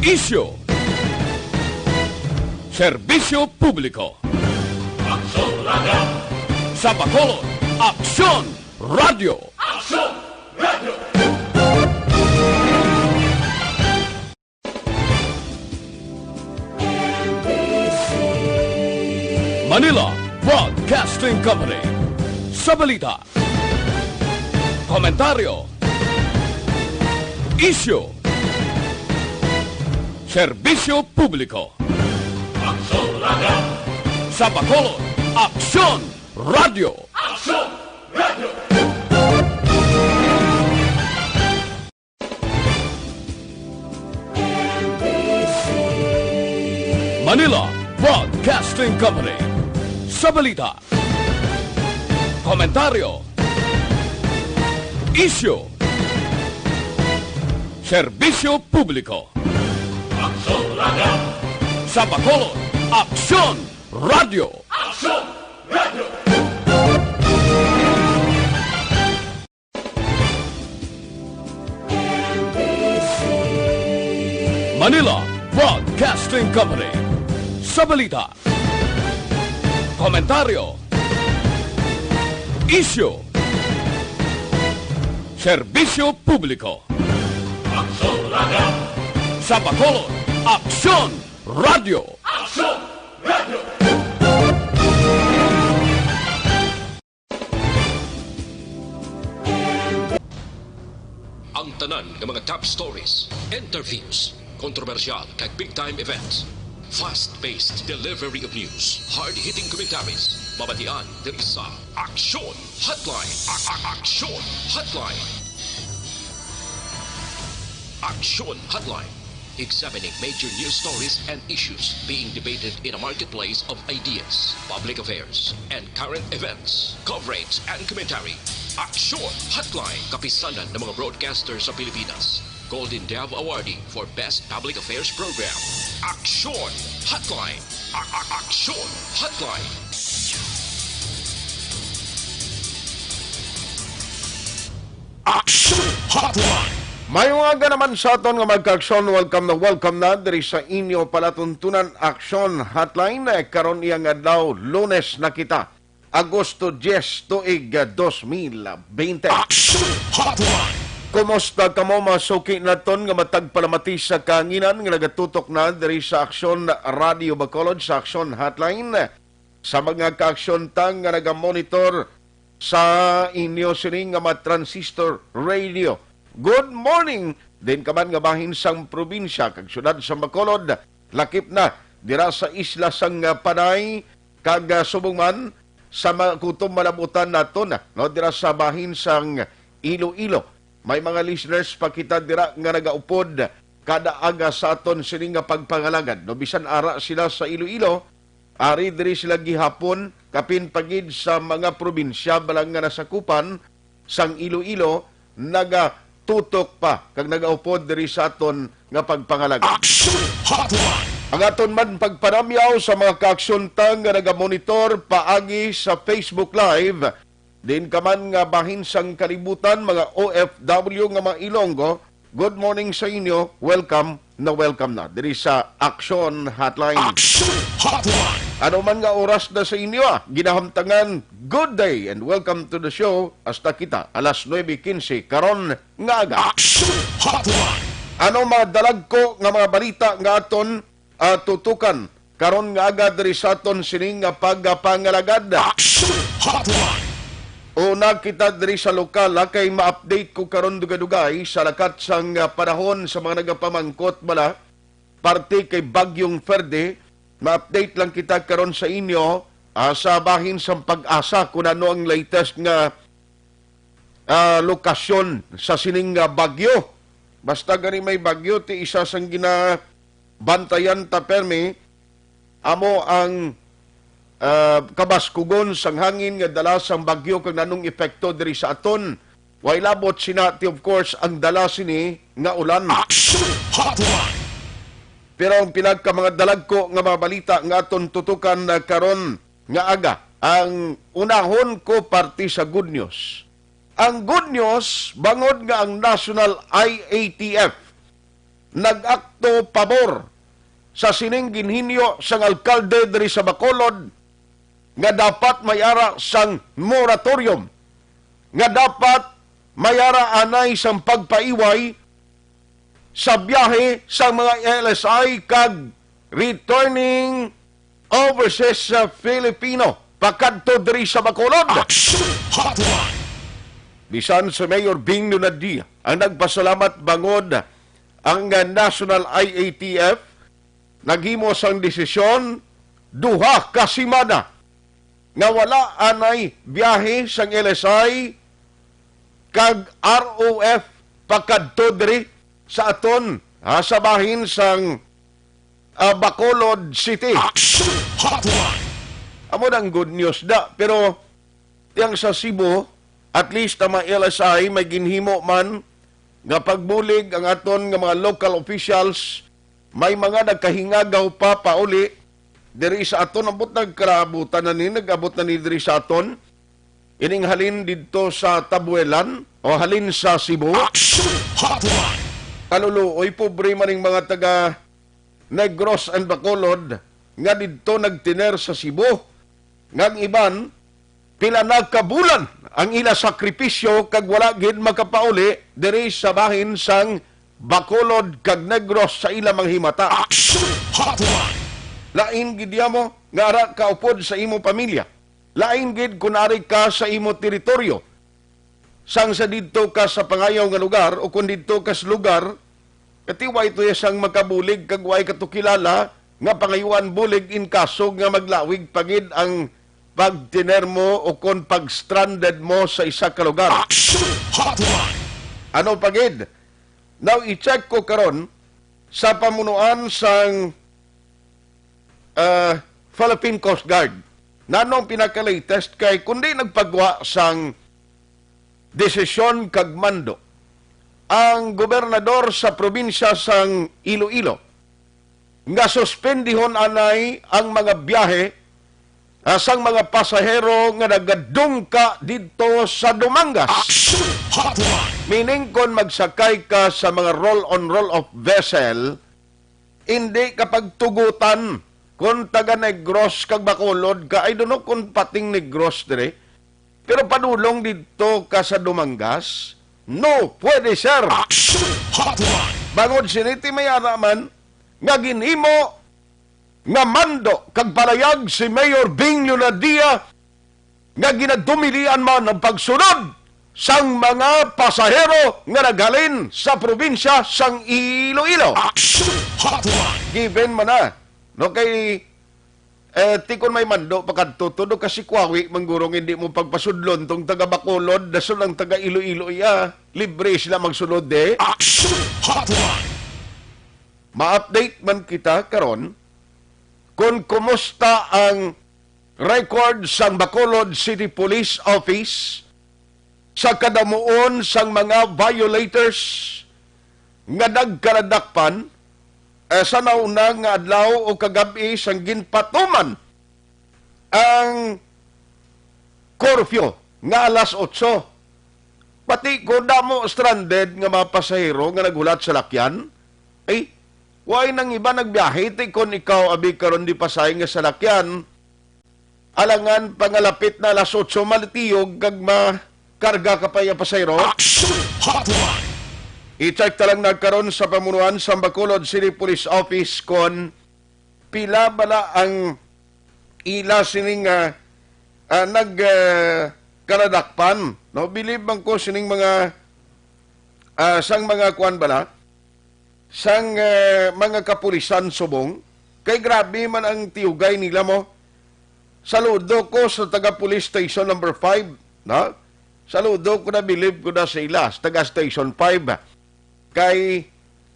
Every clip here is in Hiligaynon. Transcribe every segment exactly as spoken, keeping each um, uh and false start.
Isyu. Serbisyo publiko. Aksyon Radio. Sa Bacolod, Aksyon Radio. Aksyon Radio. Manila Broadcasting Company. Sa balita, komentaryo, isyu, serbisyo publiko. Aksyon Radio. Sa Bacolod, Aksyon Radio. Aksyon Radio. Manila Broadcasting Company. Sa balita, komentaryo, isyu, serbisyo publiko. Aksyon Radio. Sa Bacolod, Aksyon Radio. Aksyon Radio. Manila Broadcasting Company. Sa balita, komentaryo, isyu, serbisyo publiko. Aksyon Radio. Sa Bacolod, Aksyon Radio. Aksyon Radio. Ang tanan nga mga top stories, interviews, kontrobersyal kag big time events. Fast-paced delivery of news, hard-hitting commentaries, mabatian diri sa Aksyon Hotline. A- a- Aksyon Hotline. Aksyon Hotline. Examining major news stories and issues being debated in a marketplace of ideas, public affairs, and current events, coverage and commentary. Aksyon Hotline, kapisanan ng mga broadcaster sa Pilipinas. Golden Dove Awardee for Best Public Affairs Program. Aksyon Hotline. A- a- Aksyon Hotline. Aksyon Hotline. May mga aga naman sa aton nga magka-aksyon. Welcome na welcome na diri sa inyo palatuntunan, Aksyon Hotline. Eh, karon iyang adlaw, Lunes na kita, Agosto diyes, tuig, ah, dos mil bente. Aksyon Hotline. Kumusta kamo, mga suki naton nga matag palamati sa kahanginan nga nagatutok na diri sa Aksyon Radio Bacolod, sa Aksyon Hotline? Sa mga kaaksyon ta nga nagamonitor sa inyo sini nga mga transistor radio, good morning. Din ka man nga bahin sang probinsya kag syudad sa Bacolod, lakip na dira sa isla sang, ah, Panay, kag, ah, subong man sa mga kutob malabutan naton, no, dira sa bahin sang Iloilo. May mga listeners pa kita dira nga nagaupod kada aga sa aton sini nga pagpangalagad, no, bisan ara sila sa Iloilo. Ari diri sila gihapon, kapin pa gid sa mga probinsya bala nga nasakupan sang Iloilo, nagatutok pa kag nagaupod diri sa aton nga pagpangalagad. Aksyon Hotline. Ang aton man pagpanamyaw sa mga kaaksyon ta nga nagamonitor paagi sa Facebook Live, din ka man nga bahin sang kalibutan, mga O F W nga mga Ilonggo, good morning sa inyo. Welcome na welcome na diri sa Aksyon Hotline. Aksyon Hotline. Ano man nga oras na sa inyo, ah, ginahamtangan, good day and welcome to the show. Hasta kita, alas nuebe quince karon nga aga. Aksyon Hotline. Ano mga dalagko nga mga balita nga aton, ah, tutukan karon nga aga diri sa aton sining nga pagpangalagad? Aksyon Hotline. Una kita diri sa lokal, ha, kay ma-update ko karon dugay-dugay sa lakat sang, ah, panahon sa mga nagapamangkot bala parte kay Bagyong Ferde. Ma-update lang kita karon sa inyo, ah, sa bahin sang PAGASA kung ano ang latest nga, ah, lokasyon sa sining, ah, bagyo. Basta gani may bagyo, ti isa sang ginabantayan ta permi, amo ang, ah, kabaskugon sang hangin nga dala sang bagyo kag nanong epekto diri sa aton. Way labot sina ti, of course, ang dala sini nga ulan. Aksyon Hotline. Pero ang pila ka mga dalagko nga mga balita nga aton tutukan, ah, karon nga aga, ang unahon ko parte sa good news. Ang good news, bangod nga ang National I A T F nag-akto pabor sa sining ginhinyo sang alkalde diri sa Bacolod nga dapat may ara sang moratorium, nga dapat may ara anay sang pagpaiway sa biyahe sang mga L S I kag returning overseas sa Filipino pakadto diri sa Bacolod. Action Hotline! Bisan si Mayor Bing Lunadia ang nagpasalamat bangod ang, ah, National I A T F naghimo sang desisyon duha ka semana nga wala anay biyahe sang L S I kag R O F pakadto diri sa aton, ha, sa bahin sang, ah, Bacolod City. Action Hotline! Amo na ang good news da, pero tiyang sa Cebu, at least ang mga L S I may ginhimo man nga pagbulig ang aton nga mga local officials, may mga nagkahingagaw pa pauli diri sa aton. Ambot nagkalabutan na ni, nag-abot na ni diri sa aton. Ining halin didto sa Tabuelan o halin sa Cebu. Action Hotline! Kaluluoy, pobre man ning mga taga Negros and Bacolod nga didto nagtiner sa Cebu, nga ang iban pila na ka bulan ang ila sakripisyo kag wala gid makapauli diri sa bahin sang Bacolod kag Negros sa ila mga himata. Action Hotline! Lain gid yamo nga ara ka upod sa imo pamilya. Lain gid kun ari ka sa imo teritoryo. Sang sa didto ka sa pangayaw nga lugar o kon didto ka sa lugar, katiway to ya sang makabulig kag way ka to kilala nga pangayuan bulig in kaso nga maglawig pa gid ang pagtiner mo o kon pag-stranded mo sa isa ka lugar. Action Hotline! Ano pa gid? Now, i-check ko karon sa pamunuan sang, ah, Philippine Coast Guard. Nanong pinaka-latest kay kundi nagpagwa sang desisyon kag mando ang gobernador sa probinsya sang Iloilo nga suspendihon anay ang mga biyahe, ah, sang mga pasahero nga nagadungka didto sa Dumangas. Action Hotline! Meaning, kon magsakay ka sa mga roll-on, roll-off vessel, hindi ka pagtugutan kon taga Negros kag Bacolod ka. I don't know kon pating Negros dire. Pero padulong didto ka sa Dumangas? No, pwede, sir. Action Hotline! Bangod sini ti may ara man nga ginhimo nga mando kag palayag si Mayor Bing Leonadia nga ginadumilian man ang pagsunod sang mga pasahero nga naghalin sa probinsya sang Iloilo. Action Hotline! Given man na, no, kay, eh, ti kon may mando pa kadto, todo ka si Kuwawi, manggurong hindi mo pagpasudlon tong taga Bacolod, dason ang taga Iloilo, iya, libre sila magsulod, eh. Action Hotline! Ma-update man kita karon kung kumusta ang record sang Bacolod City Police Office sa kadamuon sang mga violators nga nagkaladakpan, eh, sa nauna nga adlaw o kagab-i sang ginpatuman ang curfew nga alas otso. Pati ko damo stranded nga mga pasahero nga naghulat sa lakyan, ay, way nang iba nagbiyahe, ti kon ikaw abi karon di pasay nga sa lakyan, alangan pangalapit na alas otso, malitiyog kag makarga ka pa iya pasahero. Action Hotline! I-check ta lang na karon sa pamunuan sa Bacolod City Police Office kon pila bala ang ila sining, ah, ah, nag, ah, kaladakpan, no? Bilib man ko sining mga, ah, sang mga kuan bala, sang, ah, mga kapulisan subong. Kay grabe man ang tiyugay nila mo. Saludo ko sa taga Police Station number five, no? Saludo ko na, bilib ko na sa ila, sa taga Station five. Kay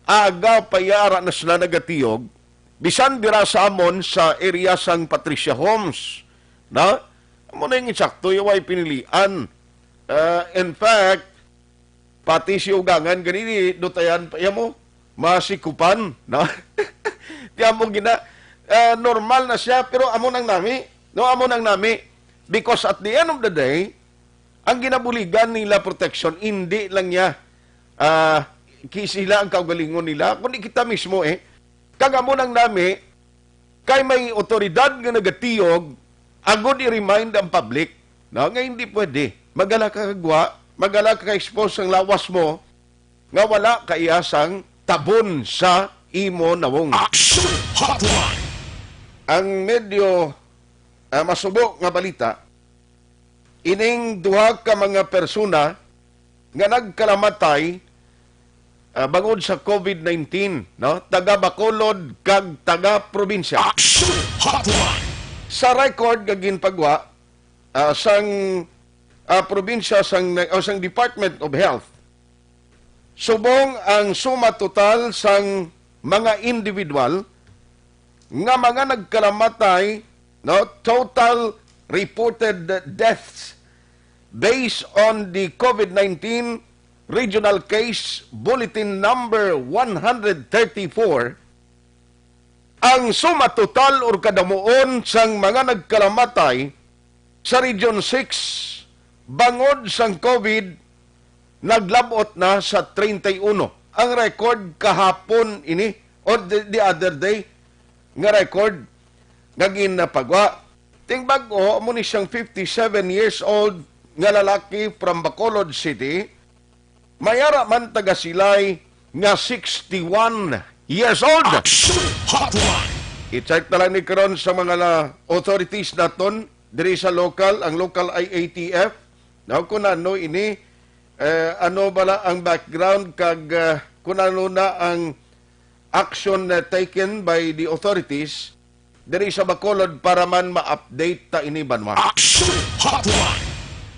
aga pa yara na sila nagatiyog, bisan dira sa amon sa area sang Patricia Homes, na? Amo na yung insakto, yung way pinilian. Ah, in fact, pati si Ugangan ganini, dutayan pa iya mo, masikupan, na? Di amo gina, ah, normal na siya, pero amo nang nami, no? Amo nang nami, because at the end of the day, ang ginabuligan nila protection, hindi lang niya, ah, ki-, sila ang kaugalingon nila, kundi kita mismo eh. Kag amo nang nami, kay may otoridad nga nagatiyog, agod i-remind ang public, no, nga hindi pwede. Magala ka kagwa, magala ka ka-expose ang lawas mo, nga wala kaiya sang tabon sa imo nawong. Action Hotline! Ang medyo, ah, masubo nga balita, ining duha ka mga persona nga nagkalamatay, ah, bangod sa COVID nineteen, no? Taga Bacolod kag taga probinsya. Action Hotline! Sa record nga ginpagwa, ah, sang, ah, probinsya sang, o sang Department of Health, subong ang suma total sang mga individual nga mga nagkalamatay, no, total reported deaths based on the COVID nineteen Regional Case Bulletin Number one hundred thirty-four, ang suma total or kadamuon sang mga nagkalamatay sa Region six bangod sang COVID naglab-ot na sa treinta y uno. Ang record kahapon ini, or the, the other day, nga record nga ginapagwa. Ting bag-o, amo ni siyang fifty-seven years old nga lalaki from Bacolod City. May ara man taga Silay nga sixty-one years old. Action Hotline! I-check na lang ni karon sa mga la-, authorities naton diri sa local, ang local I A T F. Now, kung ano ini, eh, ano bala ang background kag, eh, kung ano na ang action, eh, taken by the authorities diri sa Bacolod para man ma-update ta ini banwa. Action Hotline!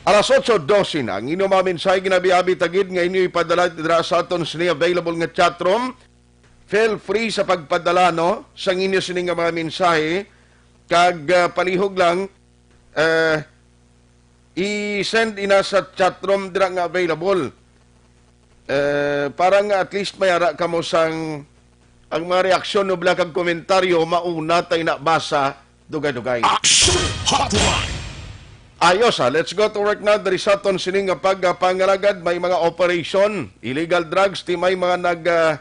Alas otso dose na ang inyong mga mensahe, ginabi-abi ta gid nga inyo ipadala dira sa aton sini available nga chat room. Feel free sa pagpadala, no, sang inyo sini nga mga mensahe, kag, ah, palihog lang, eh, i-send ina sa chat room dira nga available. Eh, para nga at least may ara kamo sang, ang mga reaksyon no bala kag komentaryo, mauna tay nabasa, dugay-dugay. Action Hotline! Ayos, ha. Let's go to work na. Diri sa aton sini nga pagpangalagad, may mga operation, illegal drugs, ti may mga nag, ah,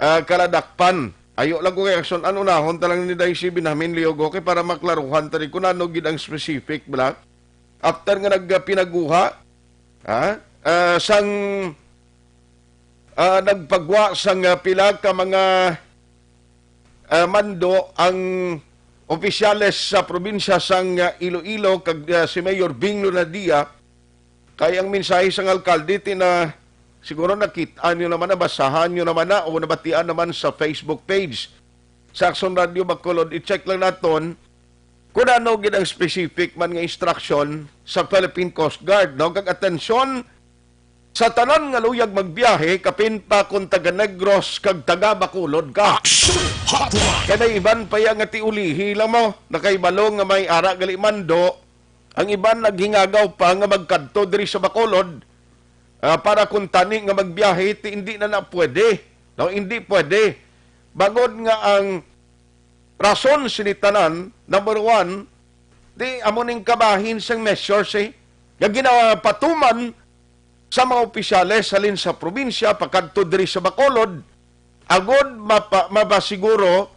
ah, kaladakpan. Ayo lang ko kay action. Ano nahon ta lang ni Daisy Benjamin Liogo kay para maklaruhan ta rin kung ano gid ang specific, bala. After nga nagpinaguha, ha? Ah, sang, ah, nagpagwa sang, ah, pila ka mga, ah, mando ang opisyales sa probinsya sang, ah, Iloilo kag, ah, si Mayor Bing Lunadia, kay ang mensahe sang alkalde ti na siguro nakit-an nyo naman, nabasahan nyo naman na o nabatian naman sa Facebook page sa Action Radio Bacolod. I-check lang naton kung ano gid ang specific man nga instruction sa Philippine Coast Guard, no? Kag atensyon sa tanan nga luyag magbiyahe, kapin pa kung taga Negros kag taga Bacolod ka. Action Hotline! Kay may iban pa iya nga tiulihi lang mo, nakahibalo nga may ara gali mando, ang iban naghingagaw pa nga magkadto diri sa Bacolod, ah, para kung tani nga magbiyahe, ti hindi na na pwede. No, hindi pwede. Bangod nga ang rason sini tanan, number one, di amo ning kabahin sang measures, eh, nga ginapatuman sa mga opisyales halin sa probinsya pakadto diri sa Bacolod, agod mapa-, mapasiguro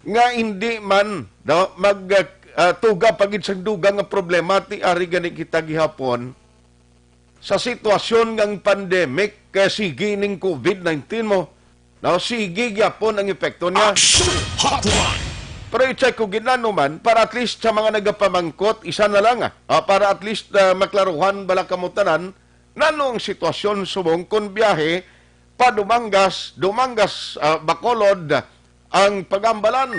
nga hindi man, no, mag, ah, tuga pa gid sang dugang nga problema ti ari gani kita gihapon sa sitwasyon nga ang pandemic, kay sige ning COVID nineteen mo, no, sige gyapon ang epekto niya. Action Hotline! Pero i-check ko gid na naman para at least sa mga nagapamangkot, isa na lang, ah, ah, para at least, ah, maklaruhan bala kamo tanan nano ang sitwasyon subong kon biyahe pa Dumangas, Dumangas, ah, Bacolod ang pagambalan.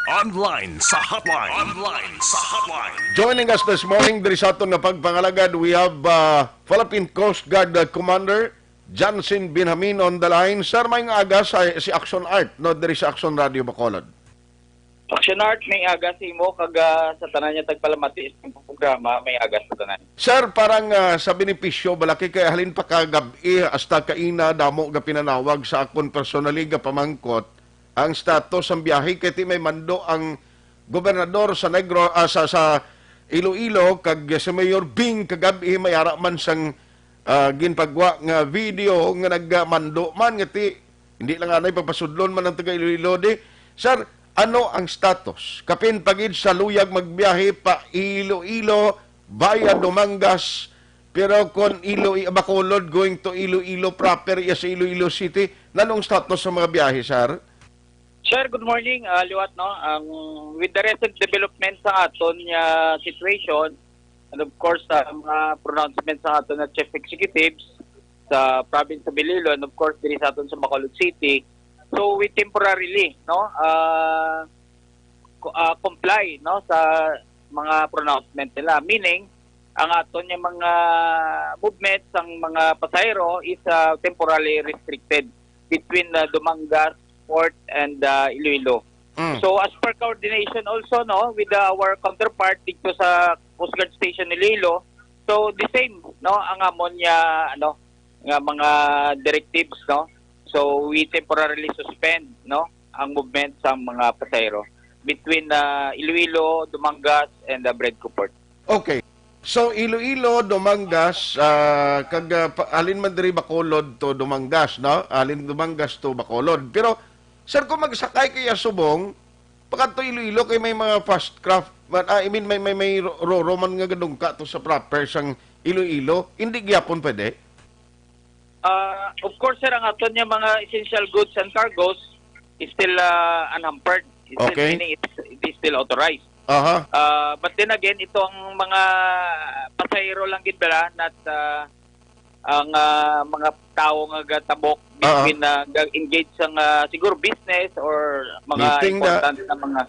Online sa hotline. Online sa hotline. Joining us this morning diri sa aton nga pagpangalagad, we have, uh, Philippine Coast Guard, uh, Commander Jansen Benjamin on the line. Sir, may nga aga sa, si Action Art, no, diri sa Action Radio Bacolod. Action Art, may aga sa imo kag, ah, sa tanan niya tagpalamati sa programa, may aga sa tanan. Sir, parang, ah, sa benepisyo, balaki kay halin pa kagab-i hasta kaina damo ga pinanawag sa akon personally ga pamangkot ang status sang biyahe kay ti may mando ang gobernador sa Negro, ah, sa, sa Iloilo kag si Mayor Bing kagab-i may ara man sang, ah, ginpagwa nga video nga nagmando man nga ti, hindi lang anay pagpasudlon man ang taga Iloilo di. Sir, ano ang status? Kapin pa gid sa luyag magbiyahe pa Iloilo via Dumangas, pero kon Ilo-, Bacolod going to Iloilo proper, iya sa Iloilo City, nanong status sa mga biyahe, sir? Sir, good morning. Ah, liwat, no? Ang, with the recent development sa aton nga situation, and of course, sa mga pronouncement sa aton nga chief executives sa province of Iloilo, and of course, diri sa aton sa Bacolod City. So, we temporarily, no, ah, co-, ah, comply, no, sa mga pronouncement nila. Meaning, ang aton nga mga movement sang mga pasahero is, ah, temporarily restricted between, ah, Dumangas Port and, ah, Iloilo. Mm. So, as per coordination also, no, with, ah, our counterpart dito sa Coast Guard Station Iloilo, so the same, no, ang amon nga, ano, nga mga directives, no. So, we temporarily suspend, no, ang movement sa mga pasahero between, ah, Iloilo, Dumangas, and, ah, Bredco Port. Okay. So, Iloilo, Dumangas, ah, kag, ah, pa-, halin man diri Bacolod to Dumangas, no? Halin Dumangas to Bacolod. Pero, sir, kung magsakay kaya subong, pakadto Iloilo kay may mga fast craft man, ah, I mean, may, may, may ro-, roro man nga gadungka to sa proper sang Iloilo. Hindi gyapon pwede? Ah, of course, sir, ang aton nga mga essential goods and cargos is still, ah, unhampered. It's still, Okay. meaning it's, it is still authorized. Aha. Ah, but then again, ito ang mga pasahero lang gid bala, not, ah, ang, ah, mga tawo nga gatabok Aha. between, ah, ga-engage sa, ah, siguro business or mga Meeting na. important na mga,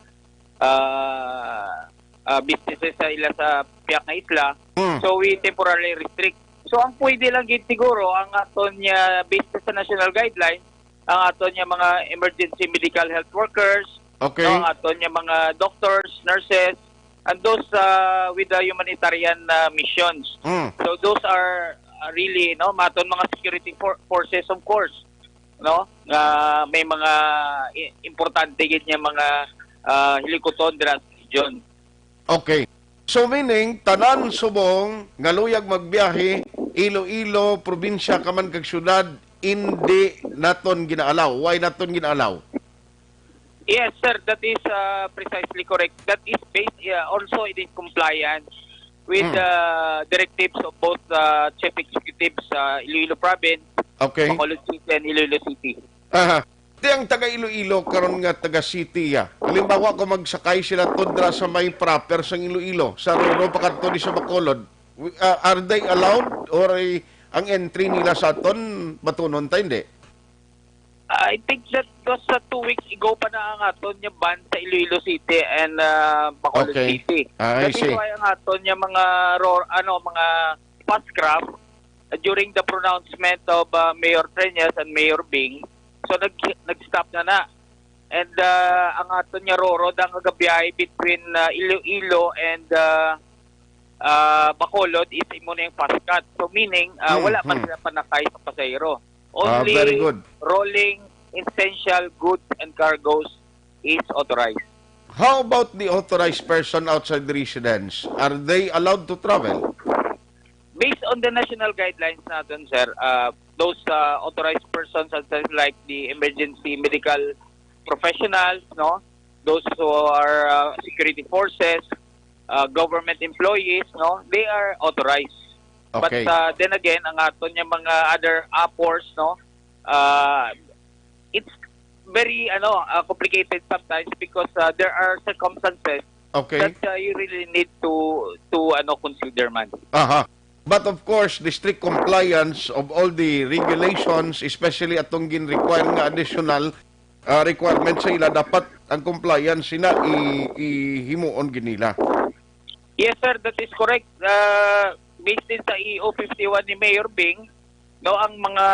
ah, ah, businesses sa ila sa piyak nga isla. Mm. So, we temporarily restrict. So, ang pwede lang gid siguro, ang aton nga, based sa national guidelines, ang aton nga mga emergency medical health workers, Okay. no, ang aton nga mga doctors, nurses, and those, uh, with the humanitarian, uh, missions. Mm. So, those are, uh, really, no, maton mga security for-, forces, of course, no, nga may mga i-, importante gid nga mga, uh, hilikuton dira sa region. Okay. So, meaning, tanan subong nga luyag magbiyahe, Iloilo, probinsya ka man kag syudad, hindi naton ginaalaw. Why naton ginaalaw? Yes, sir. That is, uh, precisely correct. That is based, uh, also in compliance with, Hmm. uh, directives of both, uh, chief executives sa Iloilo Province, Okay. Bacolod City, and Iloilo City. Aha. Ti ang taga Iloilo karon nga taga city ya. Halimbawa, kung magsakay sila tundra sa may proper sang Iloilo, sa Roro pakadto di sa Bacolod, wi-, ah, are they allowed or ay, ang entry nila sa aton batunon ta hindi? I think that was, uh, two weeks ago pa na ang aton nga ban sa Iloilo City and, uh, Bacolod Okay. City. Ah, I That is see. why ang aton nga mga ro-, ano, mga fast craft, uh, during the pronouncement of, uh, Mayor Treñas and Mayor Bing, so nag-, nag-stop na na. And, uh, ang aton nga roro da nga gabiyahe between, uh, Iloilo and, uh, uh, Bacolod is imo na yung fast cut. So meaning, uh, Hmm, wala man hmm. sila panakay sa pasahero. Ah, Only very good. rolling essential goods and cargos is authorized. How about the authorized person outside the residence? Are they allowed to travel? Based on the national guidelines natin, sir, uh, those, uh, authorized persons such as like the emergency medical professionals, no, those who are, uh, security forces, uh, government employees, no, they are authorized. But, Okay. uh, then again, ang aton nga mga other appors, no, uh, it's very, ano, uh, complicated sometimes because, uh, there are circumstances Okay. that, uh, you really need to, to, ano, consider man. Aha. But of course, the strict compliance of all the regulations, especially atong gin-require nga additional, uh, requirement sa ila, dapat ang compliance sina i-, ihimuon gid nila. Yes, sir, that is correct. Uh, based din sa E O fifty-one ni Mayor Bing, no, ang mga,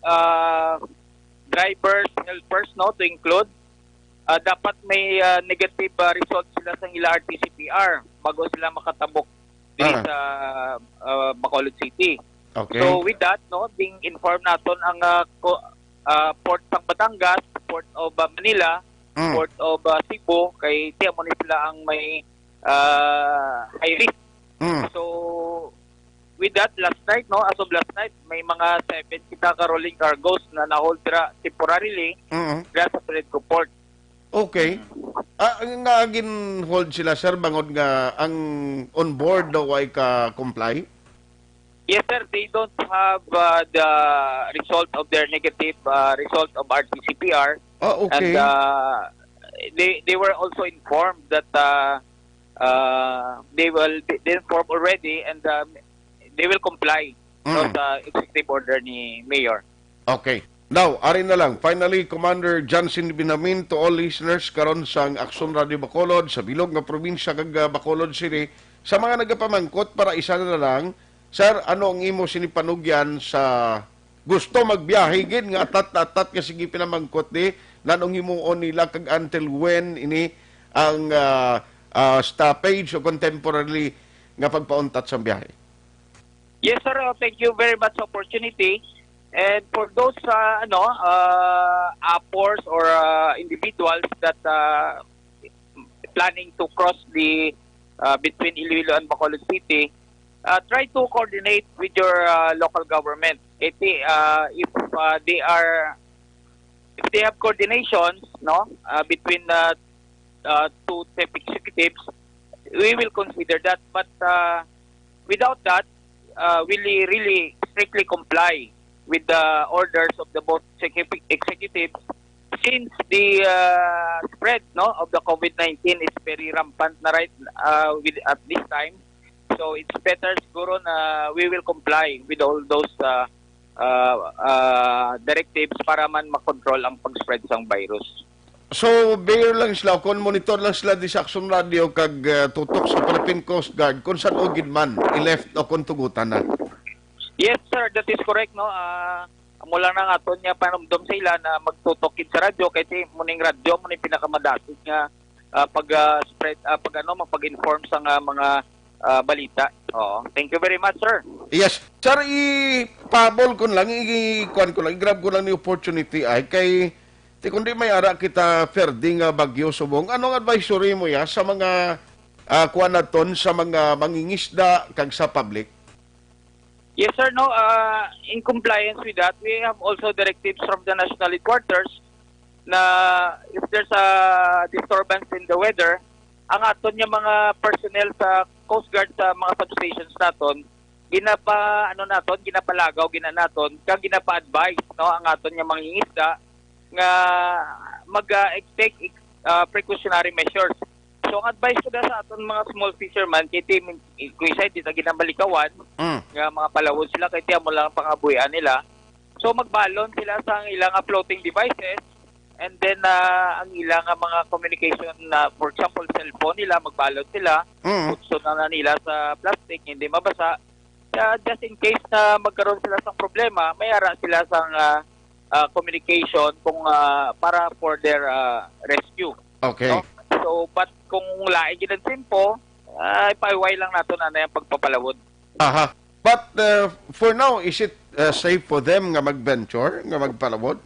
uh, drivers, helpers, no, to include, uh, dapat may, uh, negative, uh, result sila sa ila R T C P R bago sila makatabok diri Ah. sa, uh, Bacolod City. Okay. So, with that, no, being informed naton ang, uh, co-, uh, Port sang Batangas, Port of, uh, Manila, Mm. Port of, uh, Cebu, kay ti amo ni sila ang may, uh, high risk. Mm. So, with that, last night, no, as of last night, may mga seven kita ka rolling cargos na na-hold dira temporarily Mm. dira sa Fredco Port. Okay. Ah, nga gin-hold sila, sir, bangod nga ang on board daw ay ka-comply? Yes, sir. They don't have uh, the result of their negative uh, result of R T-C P R. Ah, okay. And uh, they they were also informed that uh, uh, they will they informed already, and um, they will comply Mm. sa executive order ni Mayor. Okay. Now, ari na lang. Finally, Commander Johnson Binamin, to all listeners karon sang Aksyon Radio Bacolod, sa bilog nga probinsya kag ah, Bacolod City, sa mga nagapamangkot, para isa na lang, sir, ano ang imo sini panugyan sa gusto magbiyahe gid nga atat-atat nga sige pinamangkot di, nanong himuon nila kag until when ini ang ah, ah, stoppage o contemporarily nga pagpauntat sang biyahe? Yes, sir. Uh, thank you very much sa opportunity. And for those uh, ano uh, appers or uh, individuals that uh, planning to cross the uh, between Iloilo and Bacolod City, uh, try to coordinate with your uh, local government. Iti, uh, if uh, they are if they have coordinations, no, uh, between uh, uh, two chief executives, we will consider that. But uh, without that, uh, we really, really strictly comply with the orders of the both execu- executives, since the uh, spread, no, of the COVID nineteen is very rampant na right uh, with at this time. So it's better siguro na we will comply with all those uh, uh, uh, directives para man makontrol ang pag-spread sang virus. So, bear lang sila, kung monitor lang sila di sa Aksyon Radio kag uh, tutok sa Philippine Coast Guard, kung saan o gid man, i-left o kung tugutan na. Yes, sir, that is correct, no? Ah, amo lang nang aton nga panumdom sa ila na magtutok gid sa radyo, kay si muning radyo mo ni pinakamadasig nga ah, pag ah, spread ah, pag ano, magpag-inform sa nga mga ah, balita. Oo. Thank you very much, sir. Yes. Sir, i-pabol ko lang, i-kuan ko lang, i-grab ko lang ni opportunity ay kay ti kundi may ara kita perde nga bagyo subong. Anong advisory mo ya sa mga ah, kuan naton sa mga mangingisda kag sa public? Yes, sir. No, uh, in compliance with that, we have also directives from the national headquarters na if there's a disturbance in the weather, ang aton nga mga personnel sa Coast Guard sa mga substations naton, ginapa ano naton, ginapalagaw gina naton, kag ginapa-advise, no, ang aton nga mangingisda nga mag uh, take uh, precautionary measures. So ang advice ko na sa aton mga small fisherman, kay ti kuisay di ta ginabalikawan Mm. nga mga palawod sila, kay ti amo lang ang pangabuhian nila. So magbalon sila sa ang ilang floating devices, and then uh, ang ilang mga communication na, for example, cellphone nila, magbalon sila, Mm. Putso na, na nila sa plastic, hindi mabasa. Kaya just in case na magkaroon sila sa problema, may ara sila sa uh, uh, communication kung uh, para for their uh, rescue. Okay. No? So, but kung lain gid ang tempo, uh, ipaiway lang nato na yung pagpapalawod. Aha. But uh, for now, is it uh, safe for them nga mag-venture, nga magpalawod?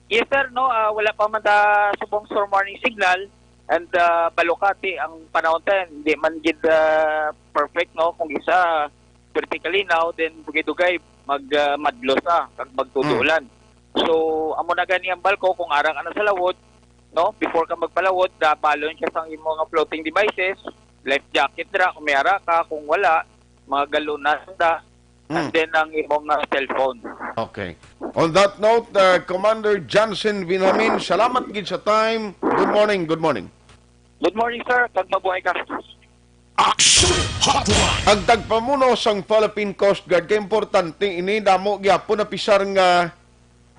Yes, sir. No, uh, wala pa man ta subong storm warning signal. And uh, balukati ang panahon tayo, hindi man gid uh, perfect, no? Kung isa, vertically now, then dugay-dugay mag uh, madlo sa kag magtudulan. Mm. So, amo na gani ang balko kung ara ka na sa lawod, no? Before ka magpalawod, dabalon siya sang imo nga floating devices, life jacket dira kung may ara ka, kung wala, mga galunan da, mm. And then ang imong uh, cellphone. Okay. On that note, uh, Commander Johnson Vinamin, salamat gid sa time. Good morning, good morning. Good morning, sir. Kag mabuhay ka. Action Hotline. Ang tagpamuno sang Philippine Coast Guard kay importante ini, damo gyapon na pisar nga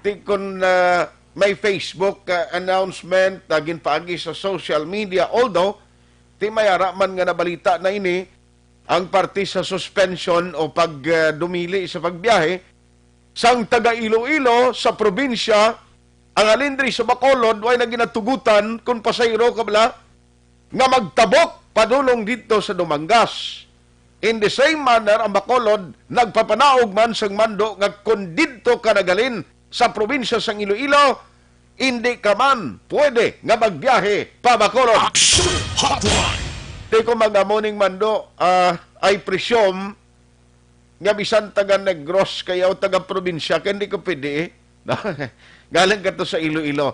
ti kon uh, may Facebook uh, announcement na ginpaagi sa social media, although ti may ara man nga nabalita na ini ang parte sa suspension o pag uh, dumili sa pagbiyahe sang taga Iloilo sa probinsya ang alindri sa Bacolod way na ginatugutan kung pasayro ka bala nga magtabok padulong didto sa Dumangas. In the same manner, ang Bacolod nagpapanaog man sang mando nga kon didto ka nagalin sa probinsya sang Iloilo, hindi ka man pwede nga magbiyahe pa Bacolod. Action Hotline. Di ko mag-amo ning mando, ah, I presume nga bisan taga Negros kayo, taga probinsya, kay hindi ko pwede eh. No? Galing ka to sa Iloilo.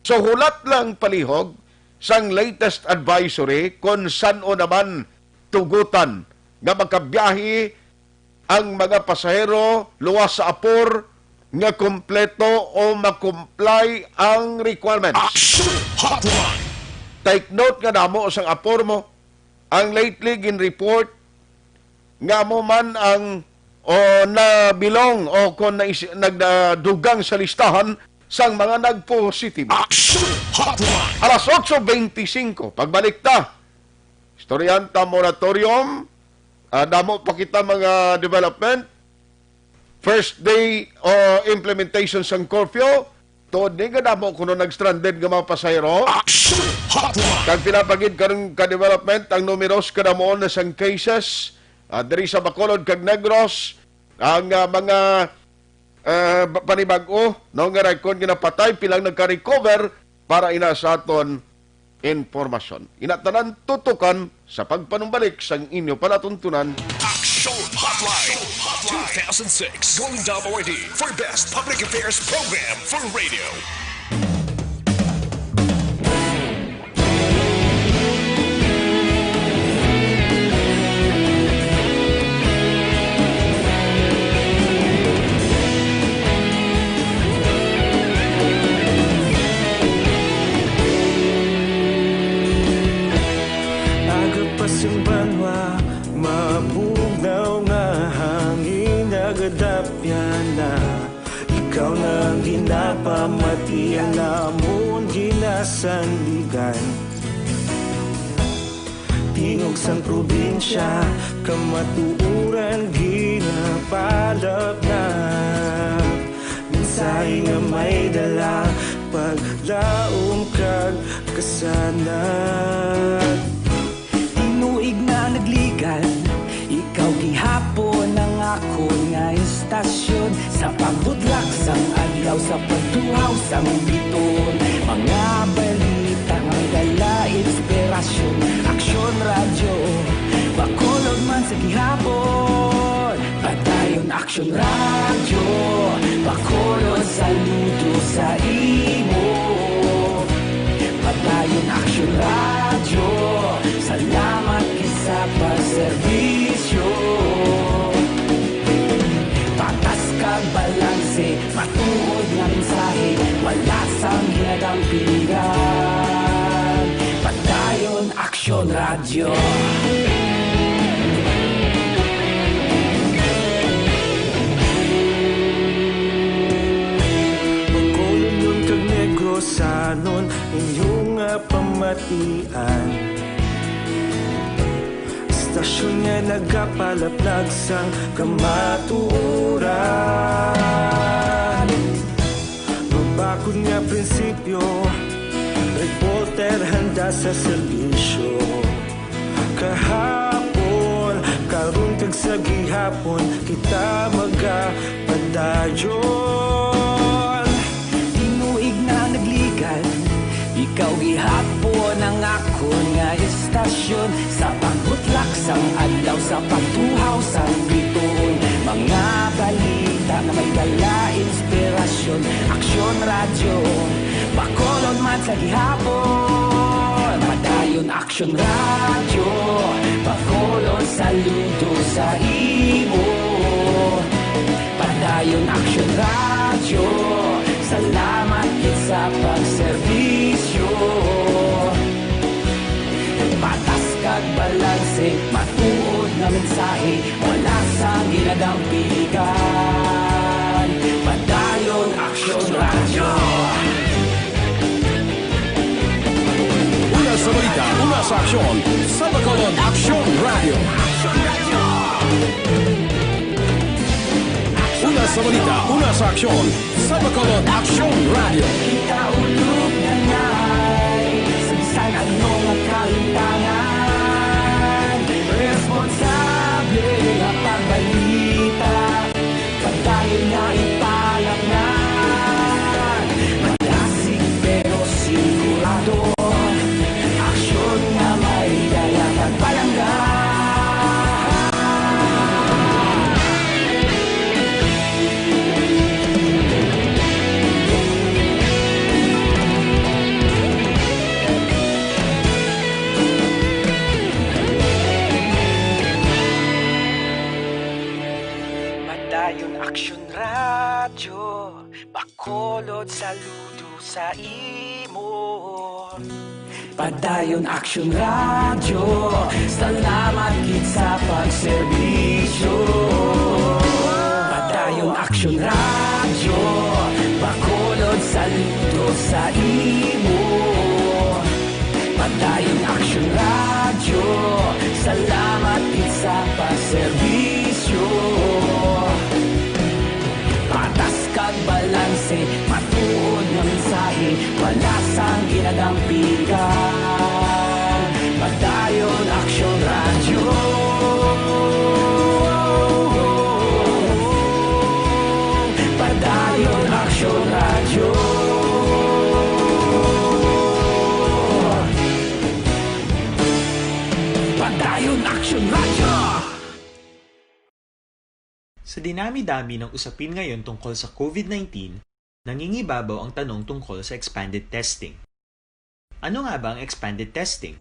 So, hulat lang palihog sang latest advisory kung san-o naman tugutan nga makabiyahe ang mga pasahero luwas sa apor nga kompleto o makomply ang requirements. Action Hotline! Take note nga damo sang apor mo ang lately gin-report nga amo man ang, o, nabilong o kon nais-, nagdugang sa listahan sang mga nagpositibo. Action Hotline! Alas otso bente singko, pagbalik ta. Estudyante moratorium, ah, damo pa kita mga development. First day o implementation sang curfew, tuod ni nga damo kuno nag-stranded nga mga pasahero. Action Hotline! Kag pila pa gid karon ka development ang numeros kadamoon na sang cases, ah, diri sa Bacolod kag Negros, ang, ah, mga, ah, ba-, panibag-o, no, nga record nga napatay, pilang nagka-recover para ina sa aton impormasyon. Ina tanan tutukan sa pagpanumbalik sang inyo palatuntunan. Action Hotline two thousand six Golden Dome Awardee for Best Public Affairs Program for Radio. Aga pa sing banwa, mabugnaw nga hangin, nagadapyan na. Ikaw na ang ginapamati, ang amon ginasandigan. Tingog sang probinsya, kamatuoran ginapalapnap. Mensahe nga may dala, paglaom kag kasanag. Tinuig na nagligan, ikaw gihapon ang akon nga istasyon. Sa pagbutlak sang adlaw, sa pagtuhaw sang biton, mga balita nga may dala inspirasyon. Aksyon Radyo, Bacolod man sa gihapon. Padayon Aksyon Radyo, Bacolod, saludo sa imo. Padayon Aksyon Radyo, salamat gid sa pagserbisyo. Patas kag balanse, matuod nga mensahe, wala sang ginadampigan. Padayon Aksyon Radyo. Bacolodnon kag Negrosanon, inyo nga pamatian. Istasyon nga nagapalaplag sang kamatuoran. Mabakod nga prinsipyo, reporter handa sa serbisyo. Kahapon, karon kag sa gihapon, kita magapadayon. Tinuig na nagligan, ikaw gihapon ang akon nga istasyon. Sa pagbutlak sang adlaw, sa pagtuhaw sang bituon, mga balita nga may dala inspirasyon. Aksyon Radyo, Bacolod man sa gihapon. Padayon Aksyon Radyo, Bacolod, saludo sa imo. Padayon Aksyon Radyo, salamat gid sa pagserbisyo. Patas kag balanse, matuod nga mensahe, wala sang ginadampigan. Padayon Aksyon Radyo. Una sa balita, una sa aksyon, sa Bacolod Aksyon Radyo. Una sa balita, una sa aksyon, sa Bacolod Aksyon Radyo. Kita ulog na ngay, sa bisan ano nga kalimtangan, responsable nga pagbalita. Padayon nga ipalapngan, madasig pero sigurado. Aksyon nga may dala kag palangga. Dot saludo sa imo. Padayon Action Radio, salamat gid sa pagserbisyo. Padayon Action Radio, Bacolod, saludo sa imo. Padayon Action Radio, salamat gid sa pagserbisyo. Patas kag balanse, matuod nga mensahe, wala sang ginadampigan. Padayon Action Radio. Padayon Action Radio. Padayon Action Radio. Sa dinami-dami ng usapin ngayon tungkol sa COVID nineteen, nangingibabaw ang tanong tungkol sa expanded testing. Ano nga ba ang expanded testing?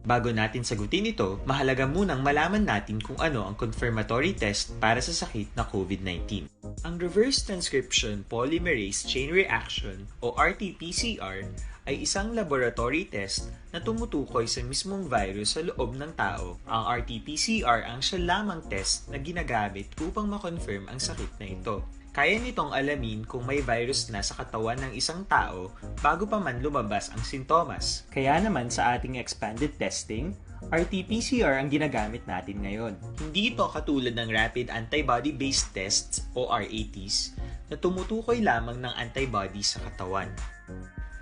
Bago natin sagutin ito, mahalaga munang malaman natin kung ano ang confirmatory test para sa sakit na COVID nineteen. Ang reverse transcription polymerase chain reaction o R T P C R ay isang laboratory test na tumutukoy sa mismong virus sa loob ng tao. Ang R T P C R ang siya lamang test na ginagamit upang ma-confirm ang sakit na ito. Kaya nitong alamin kung may virus na sa katawan ng isang tao bago pa man lumabas ang sintomas. Kaya naman sa ating expanded testing, R T P C R ang ginagamit natin ngayon. Hindi ito katulad ng rapid antibody-based tests o R A Ts na tumutukoy lamang ng antibodies sa katawan.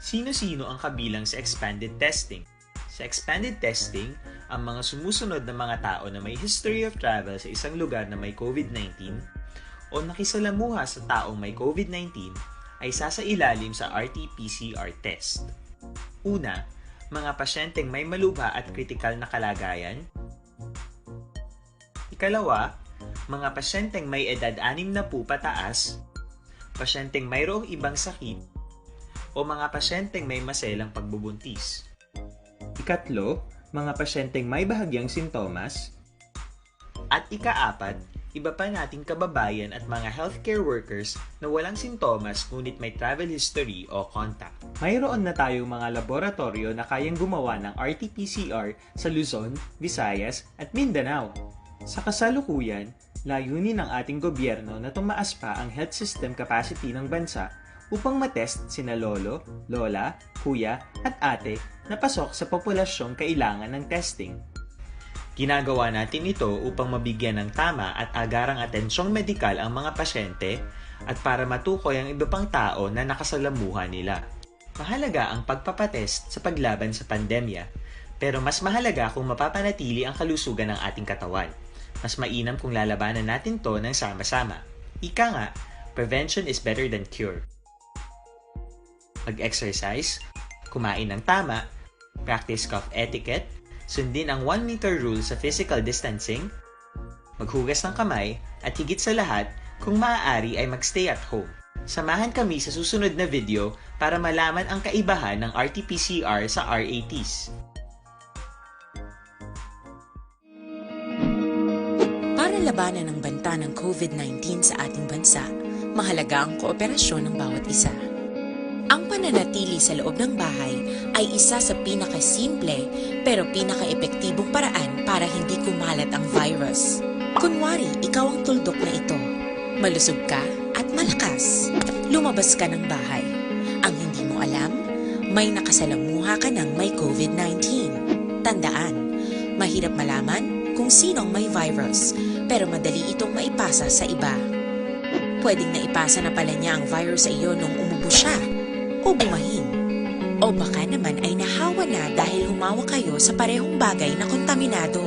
Sino-sino ang kabilang sa expanded testing? Sa expanded testing, ang mga sumusunod na mga tao na may history of travel sa isang lugar na may COVID nineteen o nakisalamuha sa taong may COVID nineteen ay sasailalim sa R T P C R test. Una, mga pasyenteng may malubha at kritikal na kalagayan. Ikalawa, mga pasyenteng may edad anim na pupataas, pasyenteng mayroong ibang sakit, o mga pasyenteng may maselang pagbubuntis. Ikatlo, mga pasyenteng may bahagyang sintomas. At ikaapat, iba pa nating kababayan at mga healthcare workers na walang sintomas ngunit may travel history o contact. Mayroon na tayong mga laboratoryo na kayang gumawa ng R T P C R sa Luzon, Visayas, at Mindanao. Sa kasalukuyan, layunin ng ating gobyerno na tumaas pa ang health system capacity ng bansa upang matest sina lolo, lola, kuya, at ate na pasok sa populasyong kailangan ng testing. Ginagawa natin ito upang mabigyan ng tama at agarang atensyong medikal ang mga pasyente at para matukoy ang iba pang tao na nakasalamuha nila. Mahalaga ang pagpapatest sa paglaban sa pandemya, pero mas mahalaga kung mapapanatili ang kalusugan ng ating katawan. Mas mainam kung lalabanan natin 'to ng sama-sama. Ika nga, prevention is better than cure. Mag-exercise, kumain ng tama, practice cough etiquette, sundin ang one meter rule sa physical distancing, maghugas ng kamay, at higit sa lahat, kung maaari ay mag-stay at home. Samahan kami sa susunod na video para malaman ang kaibahan ng R T P C R sa R A Ts. Para labanan ang banta ng COVID nineteen sa ating bansa, mahalaga ang kooperasyon ng bawat isa. Ang pananatili sa loob ng bahay ay isa sa pinakasimple pero pinakaepektibong paraan para hindi kumalat ang virus. Kunwari, ikaw ang tuldok na ito. Malusog ka at malakas. Lumabas ka ng bahay. Ang hindi mo alam, may nakasalamuha ka ng may COVID nineteen. Tandaan, mahirap malaman kung sino ang may virus, pero madali itong maipasa sa iba. Pwedeng naipasa na pala niya ang virus sa iyo nung umubo siya o bumahin. O baka naman ay nahawa na dahil humawa kayo sa parehong bagay na kontaminado.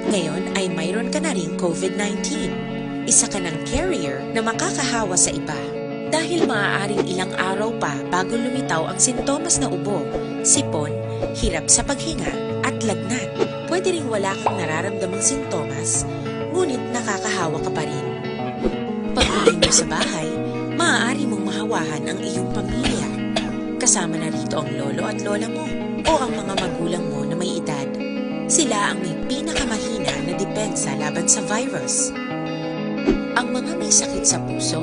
Ngayon ay mayroon ka na ring COVID nineteen. Isa ka ng carrier na makakahawa sa iba. Dahil maaaring ilang araw pa bago lumitaw ang sintomas na ubo, sipon, hirap sa paghinga, at lagnat. Pwede ring wala kang nararamdamang sintomas, ngunit nakakahawa ka pa rin. Pag-uwi mo sa bahay, maaari mong mahawahan ang iyong pamilya. Kasama na rito ang lolo at lola mo o ang mga magulang mo na may edad. Sila ang may pinakamahina na depensa laban sa virus. Ang mga may sakit sa puso,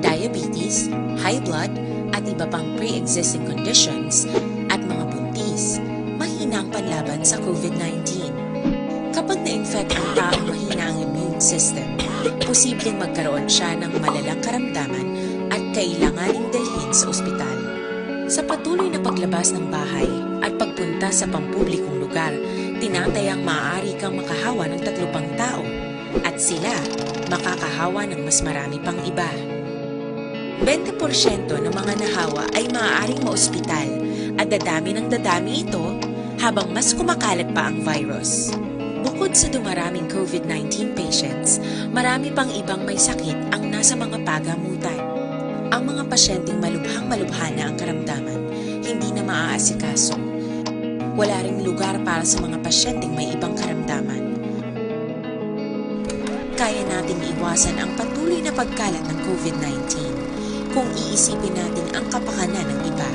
diabetes, high blood, at iba pang pre-existing conditions, at mga buntis, mahina ang panlaban sa COVID nineteen. Kapag na-infect ang taong mahina ang immune system, posibleng magkaroon siya ng malalang karamdaman at kailanganing dalhin sa ospital. Sa patuloy na paglabas ng bahay at pagpunta sa pampublikong lugar, tinatayang maaari kang makahawa ng tatlo pang tao, at sila makakahawa ng mas marami pang iba. Bente porsyento ng mga nahawa ay maaaring maospital, at dadami ng dadami ito habang mas kumakalat pa ang virus. Bukod sa dumaraming COVID nineteen patients, marami pang ibang may sakit ang nasa mga pagamutan. Ang mga pasyenteng malubhang-malubha na ang karamdaman, hindi na maaasikaso. Wala ring lugar para sa mga pasyenteng may ibang karamdaman. Kaya nating iwasan ang patuloy na pagkalat ng COVID nineteen kung iisipin natin ang kapakanan ng iba.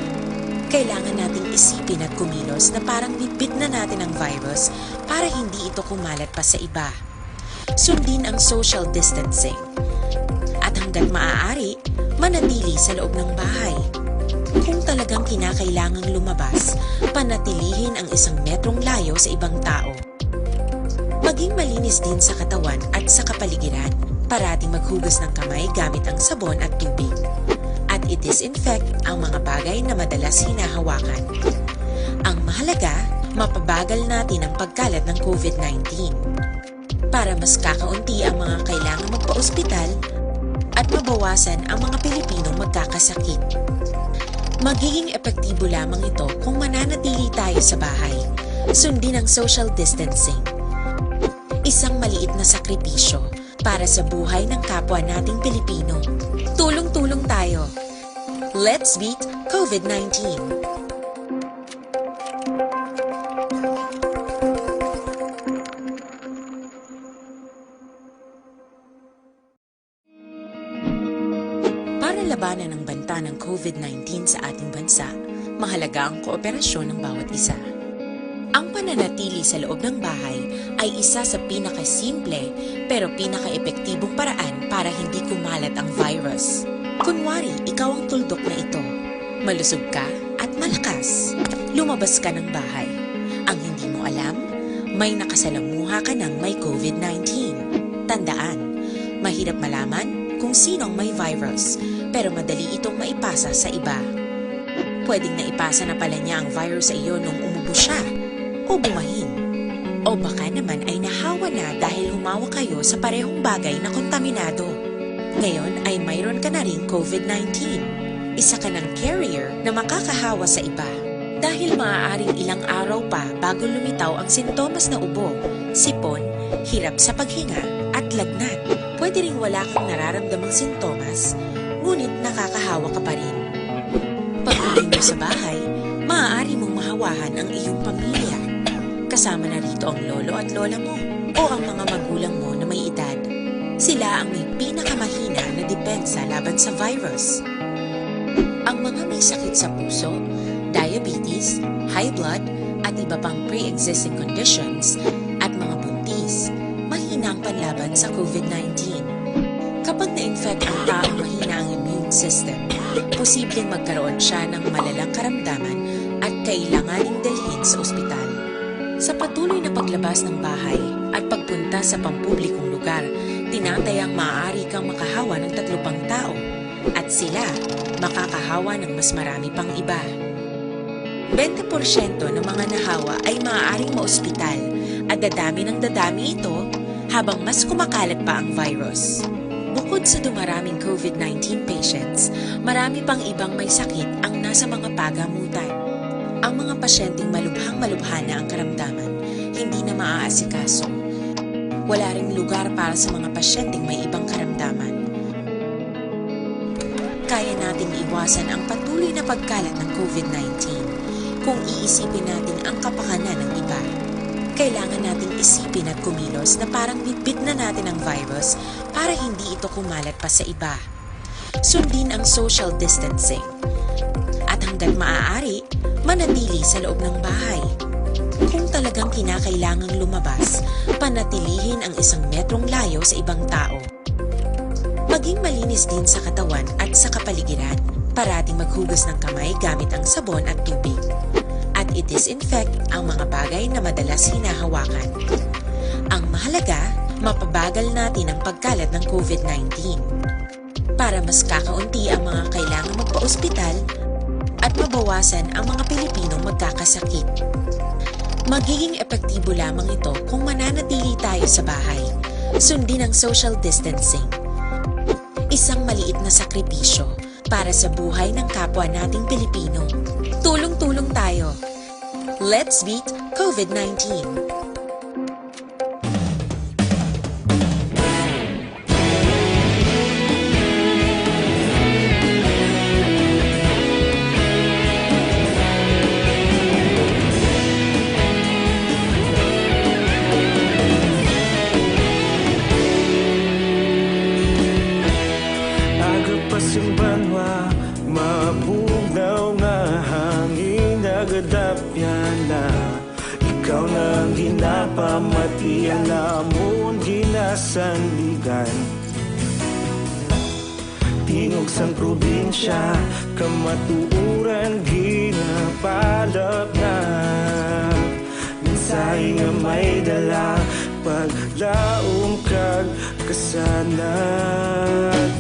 Kailangan nating isipin at kumilos na parang bitbit na natin ang virus para hindi ito kumalat pa sa iba. Sundin ang social distancing. At hanggat maaari, manatili sa loob ng bahay. Kung talagang kinakailangang lumabas, panatilihin ang isang metrong layo sa ibang tao. Maging malinis din sa katawan at sa kapaligiran. Parating maghugas ng kamay gamit ang sabon at tubig. At i-disinfect ang mga bagay na madalas hinahawakan. Ang mahalaga, mapabagal natin ang pagkalat ng COVID nineteen. Para mas kakaunti ang mga kailangang magpa-ospital at mabawasan ang mga Pilipinong magkakasakit. Magiging epektibo lamang ito kung mananatili tayo sa bahay. Sundin ang social distancing. Isang maliit na sakripisyo para sa buhay ng kapwa nating Pilipino. Tulong-tulong tayo. Let's beat COVID nineteen. Para labanan ang banta ng COVID nineteen sa ating bansa, mahalaga ang kooperasyon ng bawat isa. Ang pananatili sa loob ng bahay ay isa sa pinakasimple pero pinakaepektibong paraan para hindi kumalat ang virus. Kunwari, ikaw ang tuldok na ito. Malusog ka at malakas. Lumabas ka ng bahay. Ang hindi mo alam, may nakasalamuha ka ng may COVID nineteen. Tandaan, mahirap malaman kung sino ang may virus, pero madali itong maipasa sa iba. Pwedeng naipasa na pala niya ang virus sa iyo nung umubo siya o bumahin. O baka naman ay nahawa na dahil humawak kayo sa parehong bagay na kontaminado. Ngayon ay mayroon ka na ring COVID nineteen. Isa ka ng carrier na makakahawa sa iba. Dahil maaaring ilang araw pa bago lumitaw ang sintomas na ubo, sipon, hirap sa paghinga, at lagnat. Pwede ring wala kang nararamdamang sintomas, ngunit nakakahawa ka pa rin. Pag-uwi mo sa bahay, maaari mong mahawahan ang iyong pamilya, kasama na rito ang lolo at lola mo o ang mga magulang mo na may edad. Sila ang may pinakamahina na depensa laban sa virus. Ang mga may sakit sa puso, diabetes, high blood, at iba pang pre-existing conditions, at mga buntis, mahina ang panlaban sa COVID nineteen. Kapag na-infect ang taong mahina ang immune system, posibleng magkaroon siya ng malalang karamdaman at kailanganing dalhin sa ospital. Sa patuloy na paglabas ng bahay at pagpunta sa pampublikong lugar, tinatayang maaari kang makahawa ng tatlo pang tao, at sila makakahawa ng mas marami pang iba. Bente porsyento ng mga nahawa ay maaaring maospital, at dadami ng dadami ito habang mas kumakalat pa ang virus. Bukod sa dumaraming COVID nineteen patients, marami pang ibang may sakit ang nasa mga pagamutan. Ang mga pasyenteng malubhang-malubha na ang karamdaman, hindi na maaasikaso. Wala ring lugar para sa mga pasyenteng may ibang karamdaman. Kaya nating iwasan ang patuloy na pagkalat ng COVID nineteen kung iisipin natin ang kapakanan ng iba. Kailangan nating isipin at kumilos na parang bitbit na natin ang virus para hindi ito kumalat pa sa iba. Sundin ang social distancing. At hanggat maaari, manatili sa loob ng bahay. Kung talagang kinakailangang lumabas, panatilihin ang isang metrong layo sa ibang tao. Maging malinis din sa katawan at sa kapaligiran. Parating maghugas ng kamay gamit ang sabon at tubig. At i-disinfect ang mga bagay na madalas hinahawakan. Ang mahalaga, mapabagal natin ang pagkalat ng COVID nineteen. Para mas kakaunti ang mga kailangang magpa-ospital at mabawasan ang mga Pilipinong magkakasakit. Magiging epektibo lamang ito kung mananatili tayo sa bahay. Sundin ang social distancing. Isang maliit na sakripisyo para sa buhay ng kapwa nating Pilipino. Tulong-tulong tayo. Let's beat COVID nineteen. Aga pa sing banwa, mabugnaw nga hangin nagadapyan na. Ikaw na ang ginapamati, ang amon ginasandigan. Tingog sang probinsya, kamatuoran ginapalapnap. Mensahe nga may dala, paglaom kag kasanag.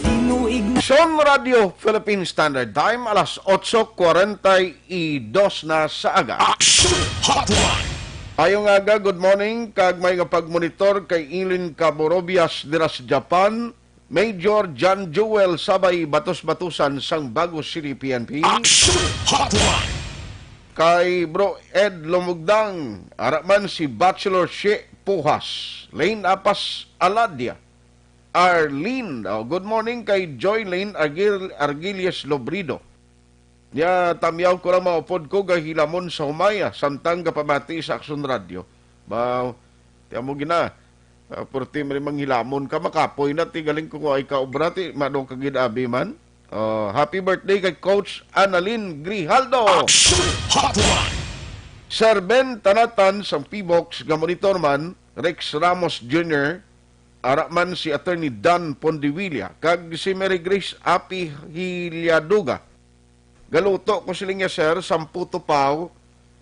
Tinuig na Son Radio Philippine Standard Time, alas otso cuarenta y dos na sa aga. Action Hotline. Ayong aga, good morning, kag may nga pagmonitor kay Eileen Caborobias dira sa Japan, Major John Joel Sabay Batos-Batusan sang Bago City P N P, Action Hotline. kay Bro Ed Lumugdang, ara man si Bachelor She Puhas, Lane Apas Aladia, Arlene, oh, good morning kay Joy Lane Argil, Argilias Lobrido. Nya, tamyaw ko lang maupod ko gahilamon sa humaya, samtang gapamati sa Aksyon Radio. Ba, ti amo gina, ah, purti man manghilamon ka, makapoy na, ti galing ko ay kaobra, ti mano ka gid abi man. Oh, happy birthday kay Coach Annalyn Grijaldo. Action Hotline. Sir Ben Tanatan sang P-Box nga monitor man, Rex Ramos Junior, ara man si Attorney Dan Pondivilla, kag si Mary Grace Api Hiliaduga. Galuto ko sila nga, sir, sang puto paw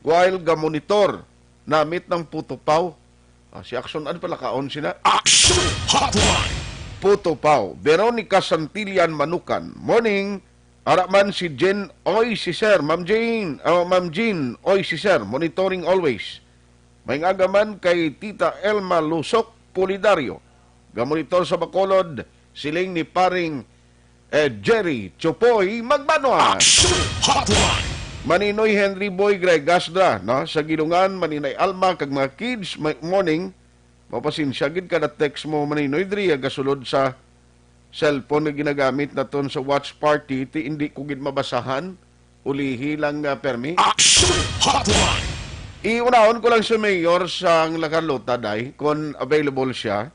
while ga-monitor namit ng puto paw. Ah, si Action Ad pala kaon sina. Action Hotline. Puto paw. Veronica Santillan Manukan. Morning. Ara man si Jen. Oy, si Sir. Ma'am Jane. Oh, Ma'am Jean. Oy, si Sir. Monitoring always. May nga man kay Tita Elma Lusok Pulidario. Gamonitor sa Bacolod, siling ni paring eh, Jerry Chupoy Magbanwa. Action Hotline. Maninoy Henry Boy Gregasdra, no? Sa Gilungan, Maninay Alma, kag mga kids, may morning. Mapasensya gid kada text mo, Maninoy, diri, gasulod sa cellphone nga ginagamit naton sa watch party, ti hindi ko gid mabasahan. Ulihi lang, ah, permi. Action Hotline. Iunahon ko lang si Mayor sang La Carlota, day, kung available siya.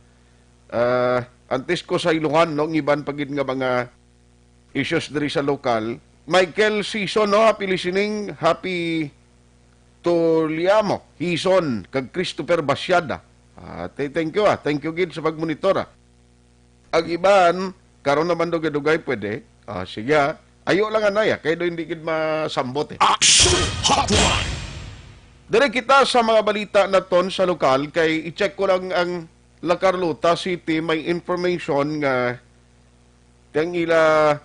Ah, antes ko sa iluhan, no, ngiban pa gid nga mga issues diri sa lokal. Michael Sison, no, happy listening, happy Tuliamo, Hison, kag Christopher Basiada. Ah, te- thank you, ah. Thank you gid sa pagmonitor, ah. Ang iban, karon naman dugay-dugay pwede. Ah, sige, ah. Ayo lang anay, ah, kay do hindi gid masambot, eh. Action Hotline. Dire kita sa mga balita naton sa lokal, kay i-check ko lang ang La Carlota City, may information nga ang ila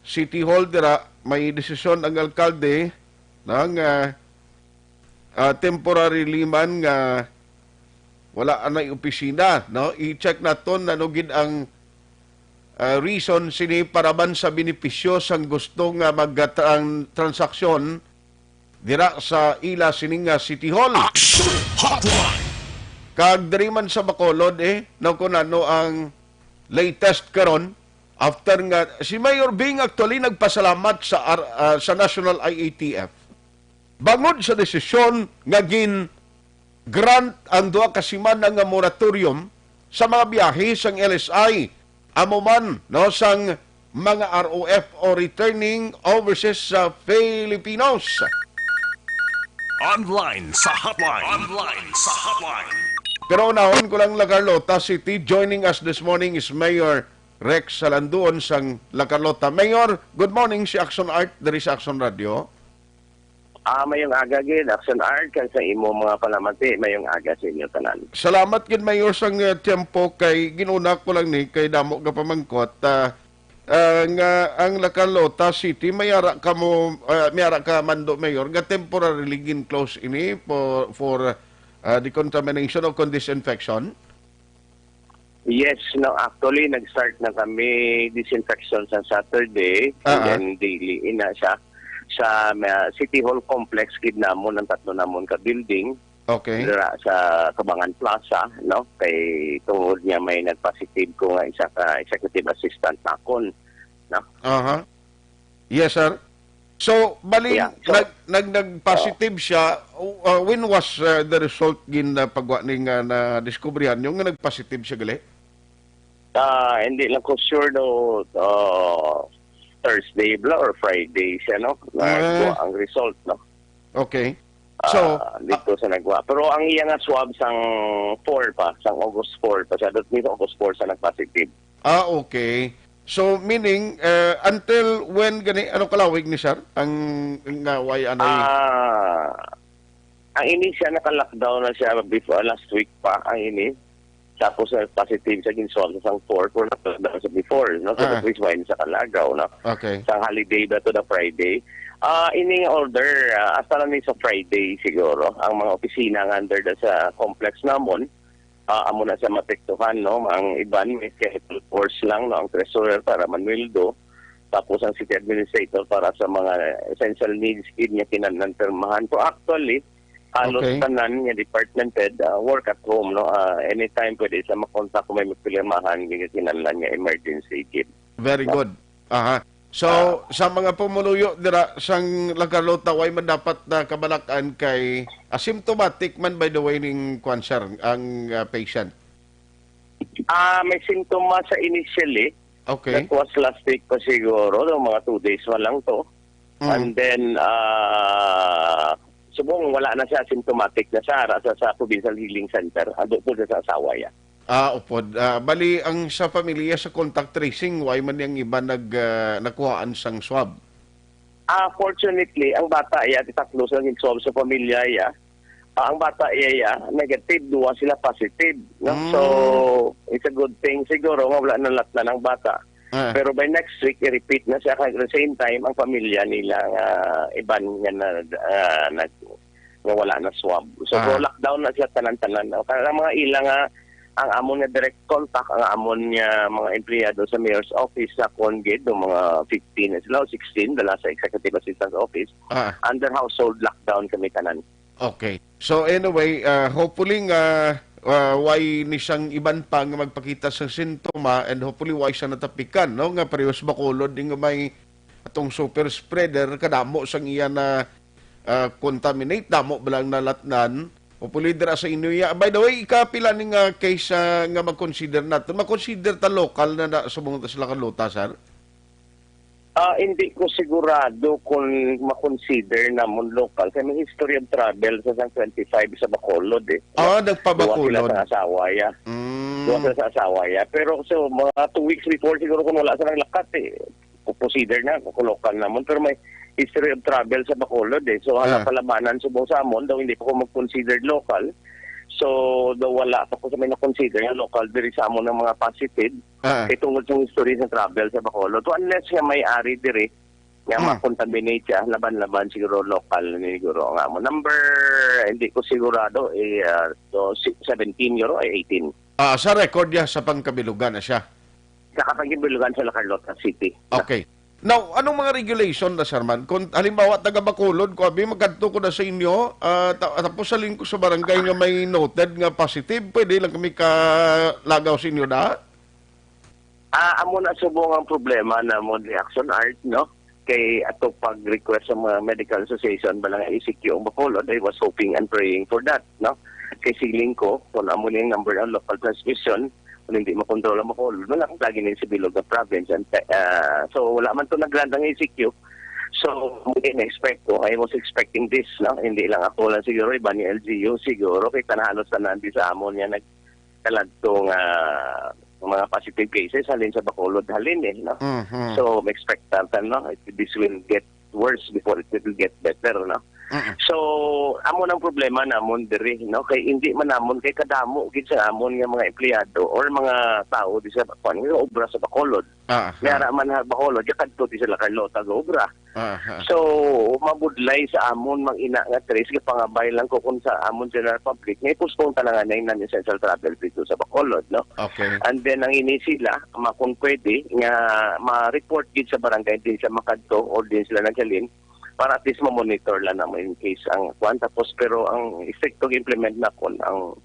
City Hall dira, may desisyon ang alkalde na nga, ah, temporarily man nga wala anay opisina, no? I-check naton ano gid ang, ah, reason sini para man sa benepisyo sang gusto nga magtransaksyon dira sa ila sini nga City Hall. Action Hotline. Kag diri man sa Bacolod, eh, no, kung ano ang latest karon, after nga si Mayor Bing actually nagpasalamat sa R- ah, sa National I A T F bangod sa desisyon nga gin grant ang duha ka semana nga moratorium sa mga biyahe sang L S I, amo man, no, sang mga R O F o returning overseas sa Filipinos. Online sa hotline. Online sa hotline. Pero unahon ko lang, La Carlota City, joining us this morning is Mayor Rex Salanduon sang La Carlota. Mayor, good morning, si Action Art diri sa Action Radio. Ah, mayong aga gid, Action Art, kag sa imo mga palamati, mayong aga sa inyo tanan. Salamat gid, Mayor, sang, uh, tiyempo, kay ginuna ko lang ni kay damo ka pamangkot, ah, ah, nga ang La Carlota City may ara kamo, ah, may ara ka mando, Mayor, nga temporarily gin-close ini for, for, ah, decontamination o kon disinfection. Yes, no, actually, nag-start na kami disinfection sa Saturday, and Ah, ah. then daily ina siya sa, ah, City Hall complex gid namon ang tatlo namon ka building Okay. dira sa Kabangan Plaza, no? Kay tungod niya may nagpositive ko nga isa ka executive assistant nakon, no? Aha. Yes, sir. So, bali, Yeah, so, nag-, nag-, nag-positive siya. Uh, when was, uh, the result gin, uh, pagwa ni nga na-diskubrihan nyo nga nag-positive siya gali? Ah, hindi lang ko sure, no, uh, Thursday bala or Friday siya, no? Ah. Nagwa ang result, no? Okay. So, Ah, dito sa nagwa. Pero ang iya nga swab sang four pa, sang August four pa siya. Dot mismo August four sa nag-positive. Ah, okay. So, meaning, eh, until when gani, ano kalawig ni sir? Ang, nga, why, ano, eh? Ah, ang ini siya, naka-lockdown na siya before, last week pa, ang ini. Tapos, eh, positive sa ginswab sa sang four, pero naka-lockdown sa before, no? So, Ah. that is why sa kalagaw, no? Okay. Sa holiday ba to na Friday? Ah, ini nga order, ah, hasta na ni sa Friday siguro. Ang mga opisina nga under the, sa complex namon, ah, amo na sa mapektuhan, no? Ang iban, may schedule force lang, no? Ang treasurer para manweldo, tapos ang city administrator para sa mga essential needs, gid nga kinahanglan pirmahan. So, actually, halos Okay. tanan nga department head, ah, work at home, no? Ah, anytime pwede sa makontak kung may magpirmahan, nga kinahanglan nga emergency, gid. Very No? good. Aha. So, Ah. sa mga pumuluyo dira sang La Carlota, way man dapat na kabalak-an kay asymptomatic man, by the way, ning kwan, sir, ang, ah, patient? Ah, may sintomas sa initially. Okay. That was last week pa siguro, no, mga two days pa lang to. Mm. And then, ah, subong wala na siya, asymptomatic na siya, ara sa, sa Provincial Healing Center. Ando po siya sa asawa niya. Ah, upod. Ah, bali, ang sa pamilya, sa contact tracing, why man yang iba nag, ah, nakuhaan sang swab? Ah, fortunately, ang bata iya, kita close lang yung swab sa pamilya iya. Ah, ang bata iya, iya, negative, duwa sila positive, no? Mm. So, it's a good thing siguro nga wala nalatnan ang bata. Ah. Pero by next week, i-repeat na siya. Kag at the same time, ang pamilya nila nga iban nga na, ah, nag-, nga wala na swab. So, Ah. so lockdown na sila tanan-tanan. O, kaya ang mga ila nga, ang amon nga direct contact, ang amon nga mga empleyado sa mayor's office sa Conged, yung mga fifteen na sila o sixteen, dala sa executive assistant's office, Ah. under household lockdown kami tanan. Okay. So anyway, ah, hopefully nga, ah, way ni sang iban pa nga magpakita sa sintoma, and hopefully way sa natapikan, no, nga parehas Bacolod, di nga may atong super spreader, kadamo sang iya na, ah, contaminate, damo ba lang nalatnan? Hopefully dira sa inyo iya. By the way, ikapila ni nga case, ah, nga mag-consider naton? Mag-consider ta local na, na subong ta sila kaluta, sir? Ah, hindi ko sigurado kung ma-consider namon local. Kaya may history of travel sa sang twenty-five sa Bacolod, eh. Ah, nagpa-Bacolod. Duwa sila sa asawa, ya. Mm. Duwa sila sa asawa, ya. Pero, so, mga two weeks before, siguro kung wala silang lakat, eh, consider na kung local namon. Pero may history of travel sa Bacolod, eh. So, ang Ah. napalabanan subong sa amon, daw hindi pa ko mag-consider local. So, daw wala pa ko sa may na-consider nga local diri sa amon ang mga positive. Ah. Kay tungod sa history sa travel sa Bacolod. So, unless nga may ari diri nga Hmm. ma-contaminate siya, laban-laban siguro local ni siguro nga mo. Number, hindi ko sigurado, eh, ah, so, si-, seventeen euro, eh, eighteen. Ah, sa record niya, sa pangkabilugan na siya. Sa kapangkabilugan sa La Carlota City. Okay. Now, anong mga regulation na, sir, man? Kung halimbawa, taga Bacolod ko, abi, magkadto ko na sa inyo, ah, ta-, tapos sa lingko sa barangay nga may noted nga positive, pwede lang kami kalagaw sa inyo na? Ah, amo na subong ang problema namon ni Action Art, no? Kay ato pag-request sa mga medical association, ba lang A C Q ang Bacolod, I was hoping and praying for that, no? Kay siling ko, kung amo ning number ang local transmission, kung hindi makontrol ang Bacolod, wala kang lagi ning sa bilog nga province. And, ah, so, wala man to nag-grant ang A C Q. So, hindi na-expect ko. I was expecting this, no? Hindi lang ako lang siguro, iba ni L G U siguro, kay tan-, halos tanan di sa amon nga nagkaladto nga mga positive cases halin sa Bacolod halin eh, no? Mhm. So, ma-expect natin, no? It, this will get worse before it will get better, no? Mm-mm. So, amo nang problema namon diri, no? Kay hindi man namon kay kadamo gid sa amon nga mga empleyado or mga tao di sa kwan nga obra sa Bacolod. Ah, May ara man ha Bacolod, ya kadto di sila Carlota ga obra. ah, ah. So, mabudlay sa amon mang ina nga tres nga pangabay lang ko kung sa amon general public nga i-postpone talaga na yung non-essential travel dito sa Bacolod, no? Okay. And then ang ini sila, ma kung pwede nga ma-report gid sa barangay din sa makadto or din sila naghalin para at least ma-monitor lang naman in case ang kuan. Tapos pero ang stricto implement na kun ang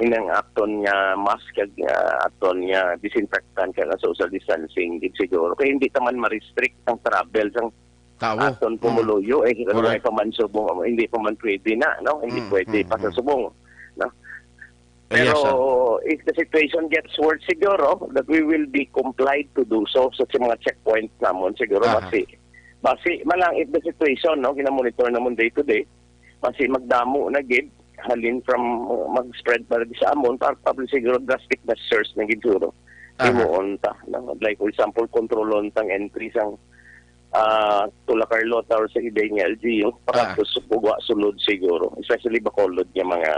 inang aton nga mask kag ah, aton nga disinfectant kag ang social distancing gid siguro kay hindi ta man ma-restrict ang travel sang Tawo. aton Mm. pumuluyo eh hindi Correct. pa man subong hindi pa man pwede na, no? Hindi Mm, pwede mm, pa sa mm. subong, no? Yes, Pero sir. if the situation gets worse siguro that we will be complied to do so sa mga checkpoints namon siguro Aha. basi basi man lang if the situation, no, ginamonitor namon day to day, basi magdamo na gid halin from uh, mag-spread pa lagi sa amon para probably siguro drastic measures na gid siguro Aha. himuon ta, no? Like for example, kontrolon tang entry sang ah, Tula Carlota or sa Ibay nga L G U para Ah. sa Sugwa sulod siguro, especially Bacolod nga mga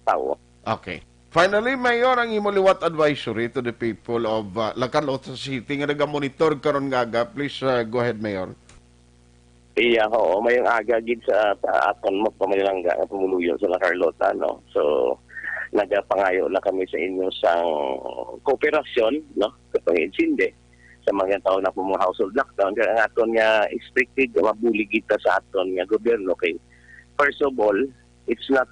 tao. Okay. Finally, Mayor, ang imo liwat advisory to the people of uh, La Carlota City nga nagamonitor karon nga aga. Please uh, go ahead, Mayor. Iya, oo, mayong aga gid sa, sa aton mo pamalangga nga pumuluyo sa La Carlota, no. So nagapangayo na kami sa inyo sang kooperasyon, no, katong insinde sa mga taon na po mga household lockdown. Kaya ang aton nga expected nga mabulig kita sa aton nga gobyerno kay first of all, it's not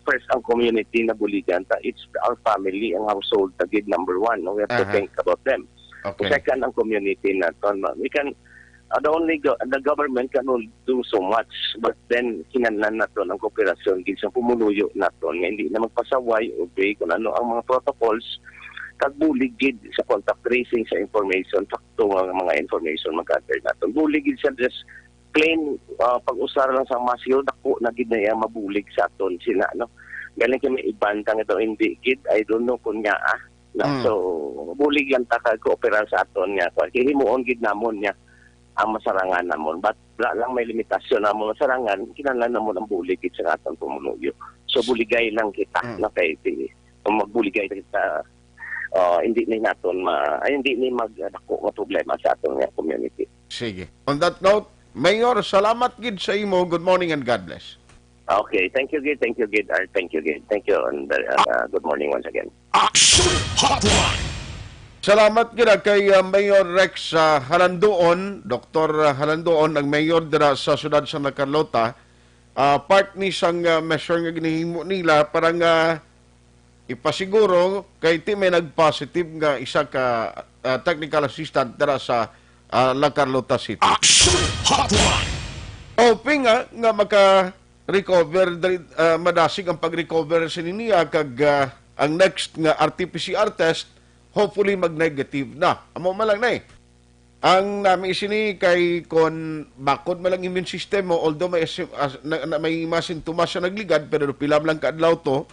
first ang community na buligan ta, it's our family, ang household na gid number one, no? We have to Aha. think about them. Okay. Second ang community naton, no? We can uh, the only go, the government can only do so much, but then kinahanglan naton ang kooperasyon gid sa pumuluyo naton nga hindi na magpasaway, obey kung ano ang mga protocols kag bulig gid sa contact tracing sa information, sakto nga mga information mag-gather naton. Bulig gid sa just plain uh, pag-usar lang sa mask, dako na gid na iya mabulig sa aton sila, no? Galing kay may iban ta nga daw hindi gid, I don't know kung nga ah. No? Mm. So bulig lang ta kag kooperar sa aton nga kwan. Kay himuon gid namon niya ang masarangan namon. But wala lang may limitasyon namon masarangan, kinahanglan namon ang bulig gid sa aton pumuluyo. So buligay lang kita Mm. na kay di kung magbuligay kita, uh, hindi ni naton ma ay, hindi ni magdako nga problema sa aton nga community. Sige. On that note, Mayor, salamat gid sa imo. Good morning and God bless. Okay, thank you gid, thank you gid, Art, thank you gid, thank you, and uh, uh, good morning once again. Action Hotline. Salamat gid kay uh, Mayor Rex uh, Halanduon, Doktor Halanduon, ang mayor dira sa siyudad sa La Carlota. Uh, part ni sang uh, measure nga ginahimo nila para nga ipasiguro kay ti may nag-positive nga isa ka uh, technical assistant dira sa uh, La Carlota City. Action Hotline. Hoping nga, nga maka-recover dali- ah, madasig ang pag-recover sini niya kag ah, ang next nga R T P C R test hopefully mag-negative na. Amo man lang na eh. Ang nami sini kay kon bakod man lang immune system mo, although may sim- as- na, na- may mga sintomas siya nagligad pero pila man lang ka adlaw to,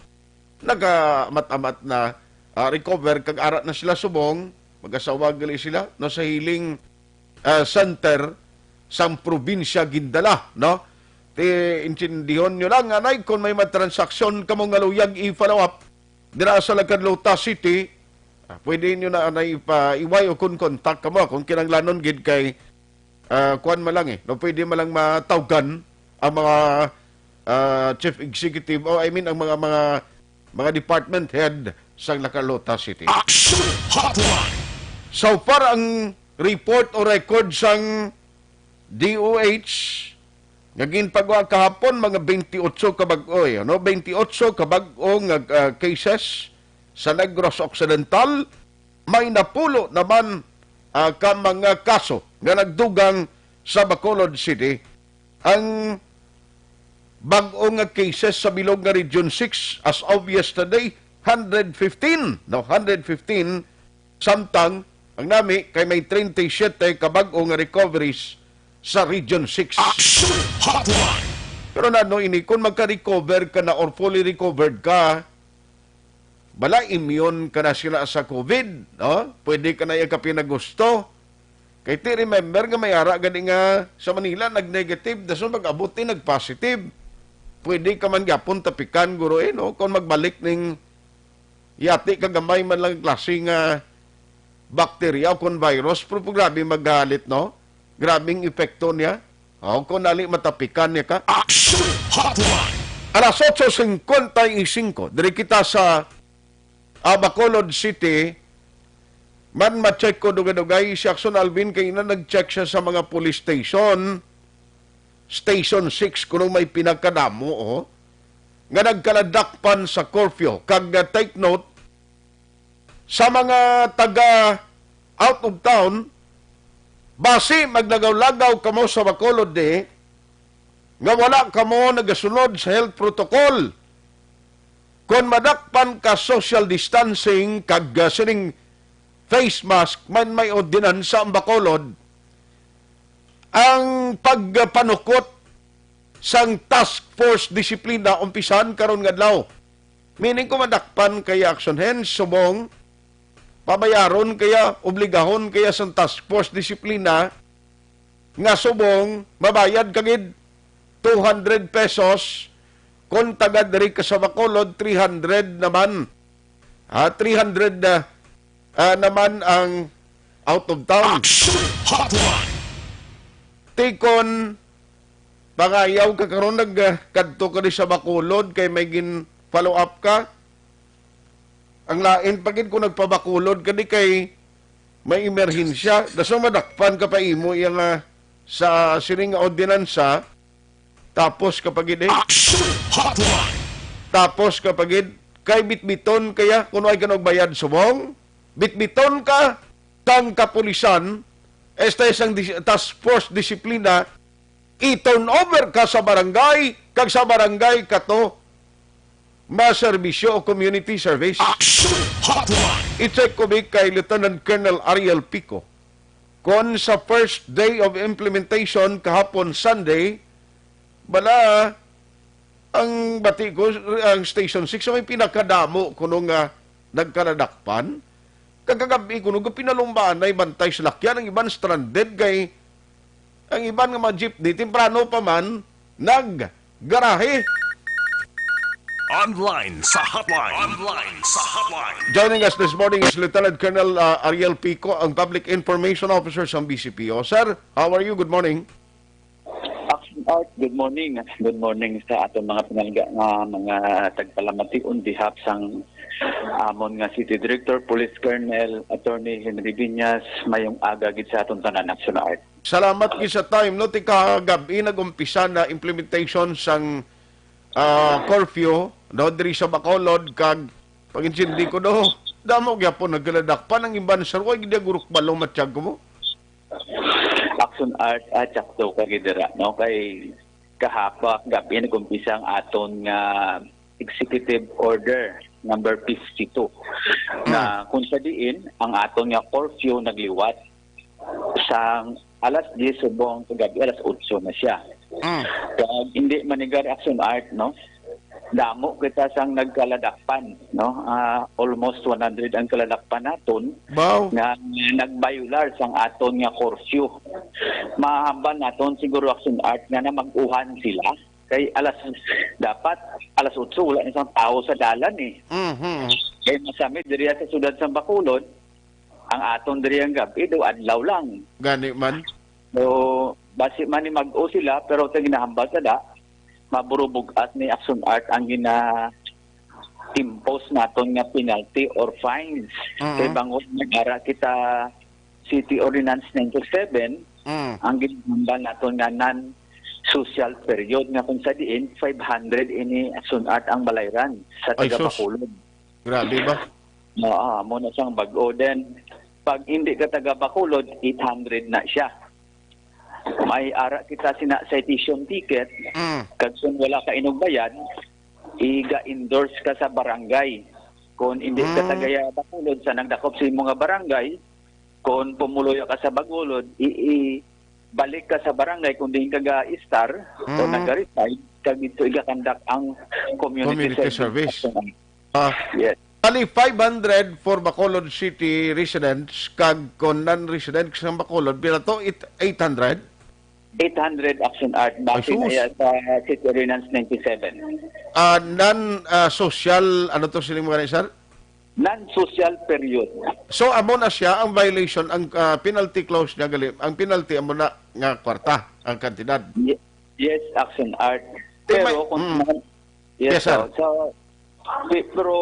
nagaamat-amat na ah, recover kag ara na sila subong, mag-asawa gali sila no sa healing ah, center sang probinsya gindala, no? Ti intindihon nyo lang anay kung may mga transaksyon kamo nga luyag i-follow up dira sa La Carlota City, ah, pwede nyo na anay ipa-iway o kung contact kamo kung kinanglanon gid kay ah, kuan man lang eh, no, pwede man lang matawgan ang mga ah, chief executive o I mean ang mga mga mga department head sa La Carlota City. Action Hotline. So far ang report o record sang D O H nga ginpagawa kahapon mga twenty-eight ka bag-o, eh, ano? twenty-eight ka bag-o nga ah, cases sa Negros Occidental, may napulo naman ah, ka mga kaso nga nagdugang sa Bacolod City. Ang bag-o nga cases sa bilog nga Region six as of yesterday, hundred fifteen, no, hundred fifteen, samtang ang nami kay may treinta y siete ka bag-o nga recoveries sa Region six. Action Hotline. Pero nano ini, kung magka-recover ka na or fully recovered ka, Bala, immune ka na sila sa COVID, no? Pwede ka na iya kapinagusto. Kay ti, remember nga may ara gani nga sa Manila nag-negative, dason pag-abot ni nag-positive. Pwede ka man gyapon tapikan, guro, eh, no? Kung magbalik ning yati ka gamay man lang klase nga bakterya o kon virus, pero po grabe maghalit, no? Grabing epekto niya. O, kung nali matapikan niya ka. Action Hotline! Alas otso cincuenta y cinco, diri kita sa, ah, Bacolod City. Man, ma-check ko dugay-dugay si Action Alvin kay ina nag-check siya sa mga police station. Station six kuno may pinakadamo, oh, nga nagkaladakpan sa curfew. Kag, ah, take note, sa mga taga out of town, basi maglagaw-lagaw kamo sa Bacolod di, nga wala kamo nagasunod sa health protocol. Kon madakpan ka social distancing kag, ah, sining face mask, man may ordinansa ang Bacolod, ang pagpanukot sang task force disiplina umpisan karon nga adlaw. Meaning, kung madakpan kaya action, hence subong pabayaron kaya, obligahon kaya sang task force disiplina nga subong mabayad ka gid two hundred pesos, kung taga diri ka sa Bacolod, three hundred naman. Ah, three hundred, ah, ah, naman ang out of town. Action Hotline! Tikon, pangayaw ka karon nag, ah, kadto ka di sa Bacolod kay may gin-follow up ka. Ang lain pa gid kung nagpabakulod ka di kay may emerhensya. Daso madakpan ka pa imo iya nga sa sining nga ordinansa. Tapos ka pa gid, eh. Action Hotline! Tapos ka pa gid, kay bitbiton kaya kung ay ka nagbayad subong. Bitbiton ka kang kapulisan, esta isang dis-, task force disiplina, i-turn over ka sa barangay, kag sa barangay ka to maserbisyo o community service. Action Hotline! I-check ko bi kay Lieutenant Colonel Ariel Pico kon sa first day of implementation kahapon Sunday, bala, ang bati ko, ang Station six may pinakadamo kuno nga nagkaladakpan. Kagagabi kuno, pinalumbaanay bantay sa lakyan, ang iban stranded kay ang iban nga mga jeepney, temprano pa man, naggarahe. Online sa hotline. Online sa hotline. Joining us this morning is Lieutenant Colonel, uh, Ariel Pico, ang Public Information Officer sa B C P O. Sir, how are you? Good morning. Action Art, good morning. Good morning sa aton mga pinalga nga mga tagpalamati on behalf sang amon nga City Director, Police Colonel Attorney Henry Viñas. Mayong aga gid sa aton tanan, Action Art. Salamat gid sa time, no? Ti kagab-i nag-umpisa na implementation sang, ah, curfew, no, diri sa Bacolod, kag pag-intindi ko, no, damo gyapon nagkaladakpan ang iban sa ruway, gid guruk balong matyag ko mo. Action Art, ah, tsakto ka gid dira, no? Kay kahapon gabi nag-umpisa ang aton nga Executive Order number fifty-two, na kung sa diin ang aton nga curfew nagliwat sa alas diyes subong kagabi, alas otso na siya. Mm. Kag hindi manigar, Action Art, no? Damo kita sang nagkaladakpan, no? Ah, almost one hundred ang kaladakpan naton. Wow. Nga nagbayular sang aton nga curfew. Mahambal naton siguro, Action Art, nga na mag-uhan sila. Kay alas, dapat alas otso, wala na sang tao sa dalan, eh. Mhm. Kay masami diri sa siyudad sa Bacolod, ang aton diri ang gabi, daw adlaw lang. Gani man. So, basi man ni mag-o sila, pero ang ginahambal sa da, maburubog-at ni Action Art ang gina-impose naton nga penalty or fines. Mhm. Kay bangod nag-ara kita City Ordinance ninety-seven, Mm. ang ginahambal naton nga non-social period, nga kung sa diin, five hundred ini Action Art ang balayran sa Ay, taga sus. Bacolod. Grabe ba? Oo, amo na siyang bag-o. Then, pag hindi ka taga Bacolod, eight hundred na siya. May ara kita sina citation ticket, Mm. kag kung wala ka inugbayad, iga-endorse ka sa barangay. Kung hindi ka Mm. taga Bacolod, sa nagdakop sa imo nga barangay, kung pumuloy ka sa Bacolod, i-, i-, balik ka sa barangay kung diin ka ga-estar o Mm. naga-reside, kag dito igakandak ang community Community service. service. Ah. Yes. Bali, five hundred for Bacolod City residents, kag kon non-resident sa Bacolod, pila to? It-, eight hundred? Eight hundred, Action Art, Ay, basin sus. na iya sa City Ordinance ninety-seven. Ah, non, ah, social, ano to sila mga, sir? Non-social period. So, amo na siya ang violation, ang, ah, penalty clause niya, gali, ang penalty amo na nga kwarta, ang kantidad. Ye-, yes, Action Art. Di may Pero kung mm. man-, yes, Yes, sir. sir. So, pi-, pero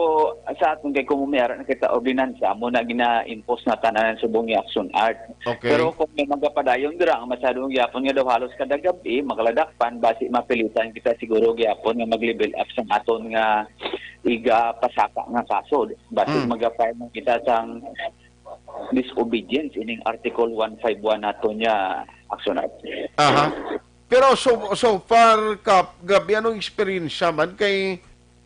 sa aton kay kung umiara na kita ordinansa, amo na gina-impose na tanan subong ni Action Art. Okay. Pero kung may magapadayon dira, ang masyadong gyapon nga daw halos kada gabi, makaladakpan, basi mapilitan kita siguro gyapon nga mag-level up sa aton nga iga pasaka nga kaso. Basi Mm. magapay man kita sang disobedience ining Article one five one nato niya, Action Art. Aha. Pero so, so far, Kap, grabe, anong eksperyensya man kay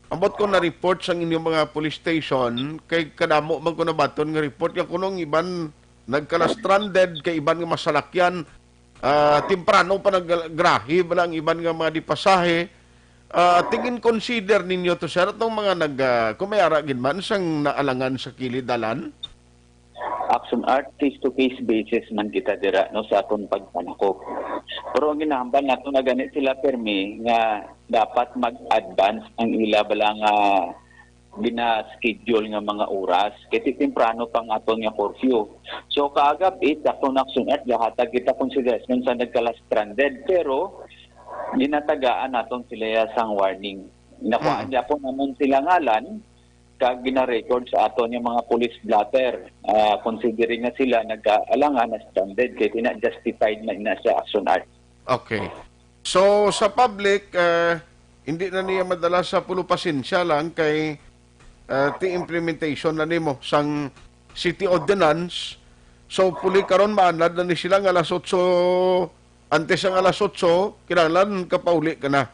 ambot ko na-report sang inyong mga police station, kay kadamo man ko nabaton nga report nga kuno ang iban nagkala-stranded, kay iban nga masalakyan, ah, temprano pa naggrahe bala ang iban nga mga dipasahe. Ah, tingin consider ninyo to, sir, atong mga nag, ah, kung may ara gid man sang naalangan sa kilid dalan? Action Art, case-to-case basis man kita dira, no, sa aton pagpanakop. Pero ang ginahambal nato na gani sila permi nga dapat mag-advance ang ila bala nga gina-schedule nga mga oras. Kay ti-, temprano pa ang aton nga curfew. So, kaagab eight, aton Action Art, gahatag kita konsiderasyon sa nagkala-stranded. Pero, ginatagaan naton sila ya sang warning. Nakuhaan Mm. gyapon namon sila ngalan, kag gina-record sa aton nga mga police blotter, ah, considering nga sila nagkaalangan na stranded, kay tina justified man na sa Action Art. Okay. So, sa public, ah, hindi na niya madala sa pulo, pasensya lang kay, ah, ti implementation na nimo sang city ordinance. So, puli karon maanad na ni sila nga alas otso, antes ang alas otso, kinahanglan kapauli ka na.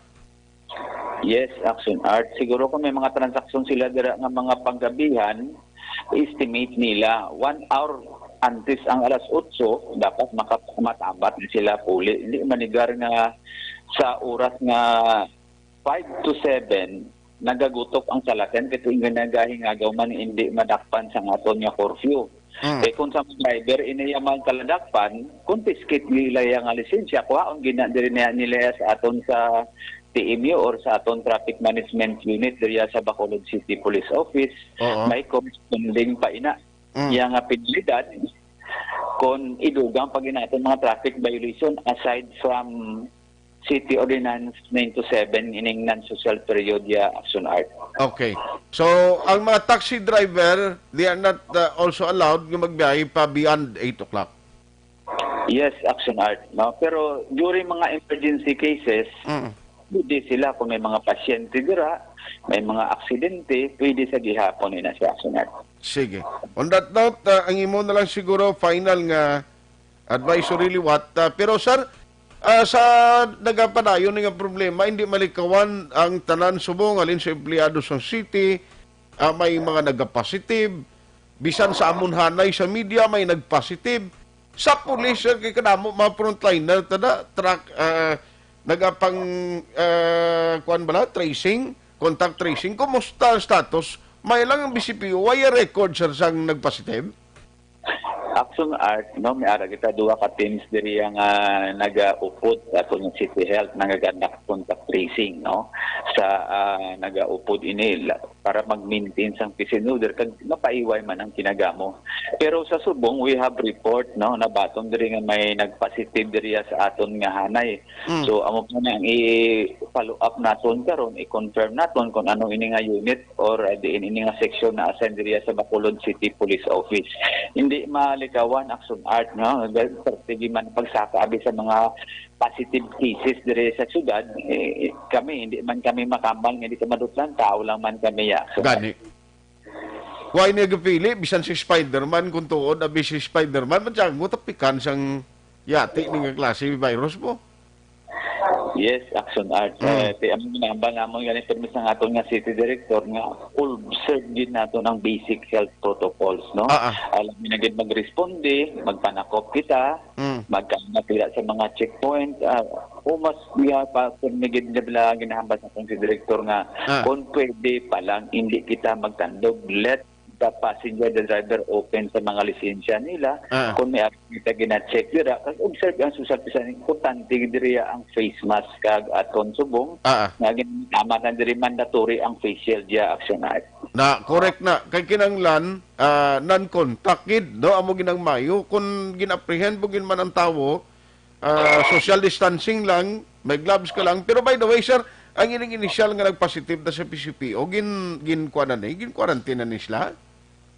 Yes, Action Art. Siguro kung may mga transaksyon sila dira nga mga panggabihan, estimate nila one hour antes ang alas otso, dapat maka-, matabat na sila puli. Hindi manigar nga sa oras nga five to seven, nagagutok ang salakyan kasi nga nagahingagaw man hindi madakpan sa aton nga curfew. Mm. Kay kung sa mga driver, ini ya man kaladakpan, confiscate nila ya nga lisensya, kuhaon gina diri niya nila ya sa aton sa T M U or sa aton Traffic Management Unit diri sa Bacolod City Police Office. Oo. May corresponding pa ina Mm. ya nga penalidad kung idugang pa ginaton mga traffic violation aside from City Ordinance nine two seven ining non-social period ya, Action Art. Okay. So, ang mga taxi driver, they are not, uh, also allowed nga magbiyahe pa beyond eight o'clock? Yes, Action Art, no? Pero during mga emergency cases, Mm. pwede sila kung may mga pasyente dira, may mga aksidente, pwede sa gihapon ina si Action Art. Sige. On that note, uh, ang imo na lang siguro final nga advisory liwat. Ah, pero, sir, ah, sa nagapadayon nga problema, hindi malikawan ang tanan subong, halin sa empleyado sa city, ah, may mga nagapositive, bisan sa amon hanay sa media, may nagpositive. Sa pulis, sir, kay kadamo mga frontliner, tada, track, ah, nagapang, ah, kuwan bala, tracing, contact tracing. Kumusta ang status? May lang ang B C P O, way record, sir, sang nagpositive? Action Art, no, may ara kita duha ka teams diri nga nagaupod sa aton nga City Health, nagagandak contact tracing, no, sa, ah, nagaupod ini la-, para mag-maintain sang peace and order kag mapaiway man ang kinagamo. Pero sa subong, we have report, no, nabaton diri nga may nagpositive diri sa aton nga hanay. Mm. So, amo pa na ang i-follow up naton karon, i-confirm naton kung ano ini nga unit or, uh, diin ini nga section na assign diriya sa Bacolod City Police Office. Hindi malikawan, Action Art, no? Dahil perti man pagsaka abi sa mga positive cases diri sa syudad, eh, kami, hindi man kami makambal nga di sa madutlan, tao lang man kami, ya. So, Gani. Why niya gapili? Bisan si Spider-Man, kung tuod, abi si Spider-Man, man siya, tapikan sang yati ni nga klase virus mo. Yes, Action Arts. Mm. Eh, ti-, ang ginahambal namon gani, permi sa aton nga city director nga observe gid naton ang basic health protocols, no? Ah, ah. Alam mo na gid magresponde, magpanakop kita, Mm. magkaingat kita sa mga checkpoint, ah, o mas iya pa, permi gid na bila ginahambal sa atong si director nga Ah. kung pwede pa lang, hindi kita magtandog. Let the passenger, the driver open sa mga lisensya nila. Ah. Kung may kita gina-check dira, kag observe ang social distancing, importante gid diri ang face mask kag aton subong Ah, ah. nga ginamit na diri mandatory ang face shield diya, Action Arts. Na, correct na. Kay kinahanglan, ah, non-contact gid, no? Amo ginang mayo. Kung gin-apprehend mo gid man ang tawo, ah, social distancing lang, may gloves ka lang. Pero by the way, sir, ang ining initial nga nagpositive na sa P C P O, gin-, gin-, kuan na ni, gin-quarantine na ni sila?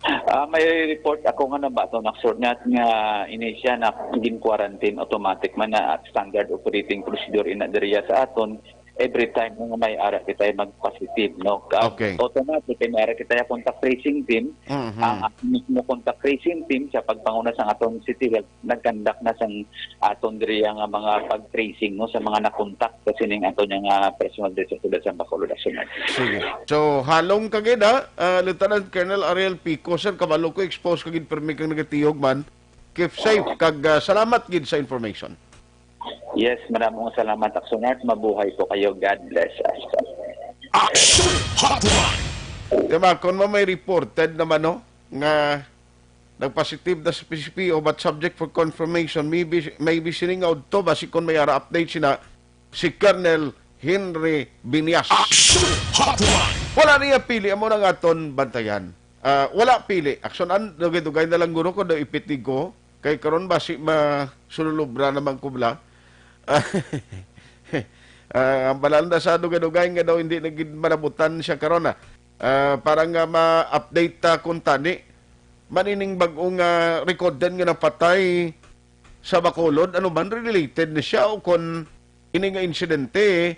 Ah, may report ako nga nabaton, Action Arts, nga ini siya na gin-quarantine automatic man na at standard operating procedure ina diriya sa aton. Every time nga may ara kita mag-positive, no? Ka-, Okay. automatic kay may ara kita contact tracing team. Mhm. Ang aton mismo contact tracing team sa pagpanguna sa aton City Health nagkandak na sang aton diriya nga mga pag-tracing, no, sa mga nakontak sa sining aton nga personal diri sa siyudad sa Bacolod, Action Arts. Sige. So, halong ka gid, ha? Ah, Lieutenant Colonel Ariel Pico, sir, kabalo ko, expose ka gid, permi kang nagatiyog man. Keep safe, kag, ah, salamat gid sa information. Yes, maraming salamat, Action Arts. Mabuhay po kayo. God bless us. Action Hotline! Diba, kung mo may reported naman, no, nga nagpositive na sa P C P O but subject for confirmation, maybe, maybe sining nga udto, basi kung may ara update sina si Colonel Henry Binias. Action Hotline! Wala niya pili, amo nang aton bantayan. Ah, wala pili. Action an, dugay-dugay na lang guro ko daw ipiti ko. Kay karon basi masululubra naman ko bla. Ah, ang balal na sa dugay-dugay nga daw hindi na gid malabutan siya karon, ah. Ah, para nga ma-update ta kung tani, manining bag-o nga recorded nga napatay sa Bacolod, ano man, related ni siya o kon ini nga insidente,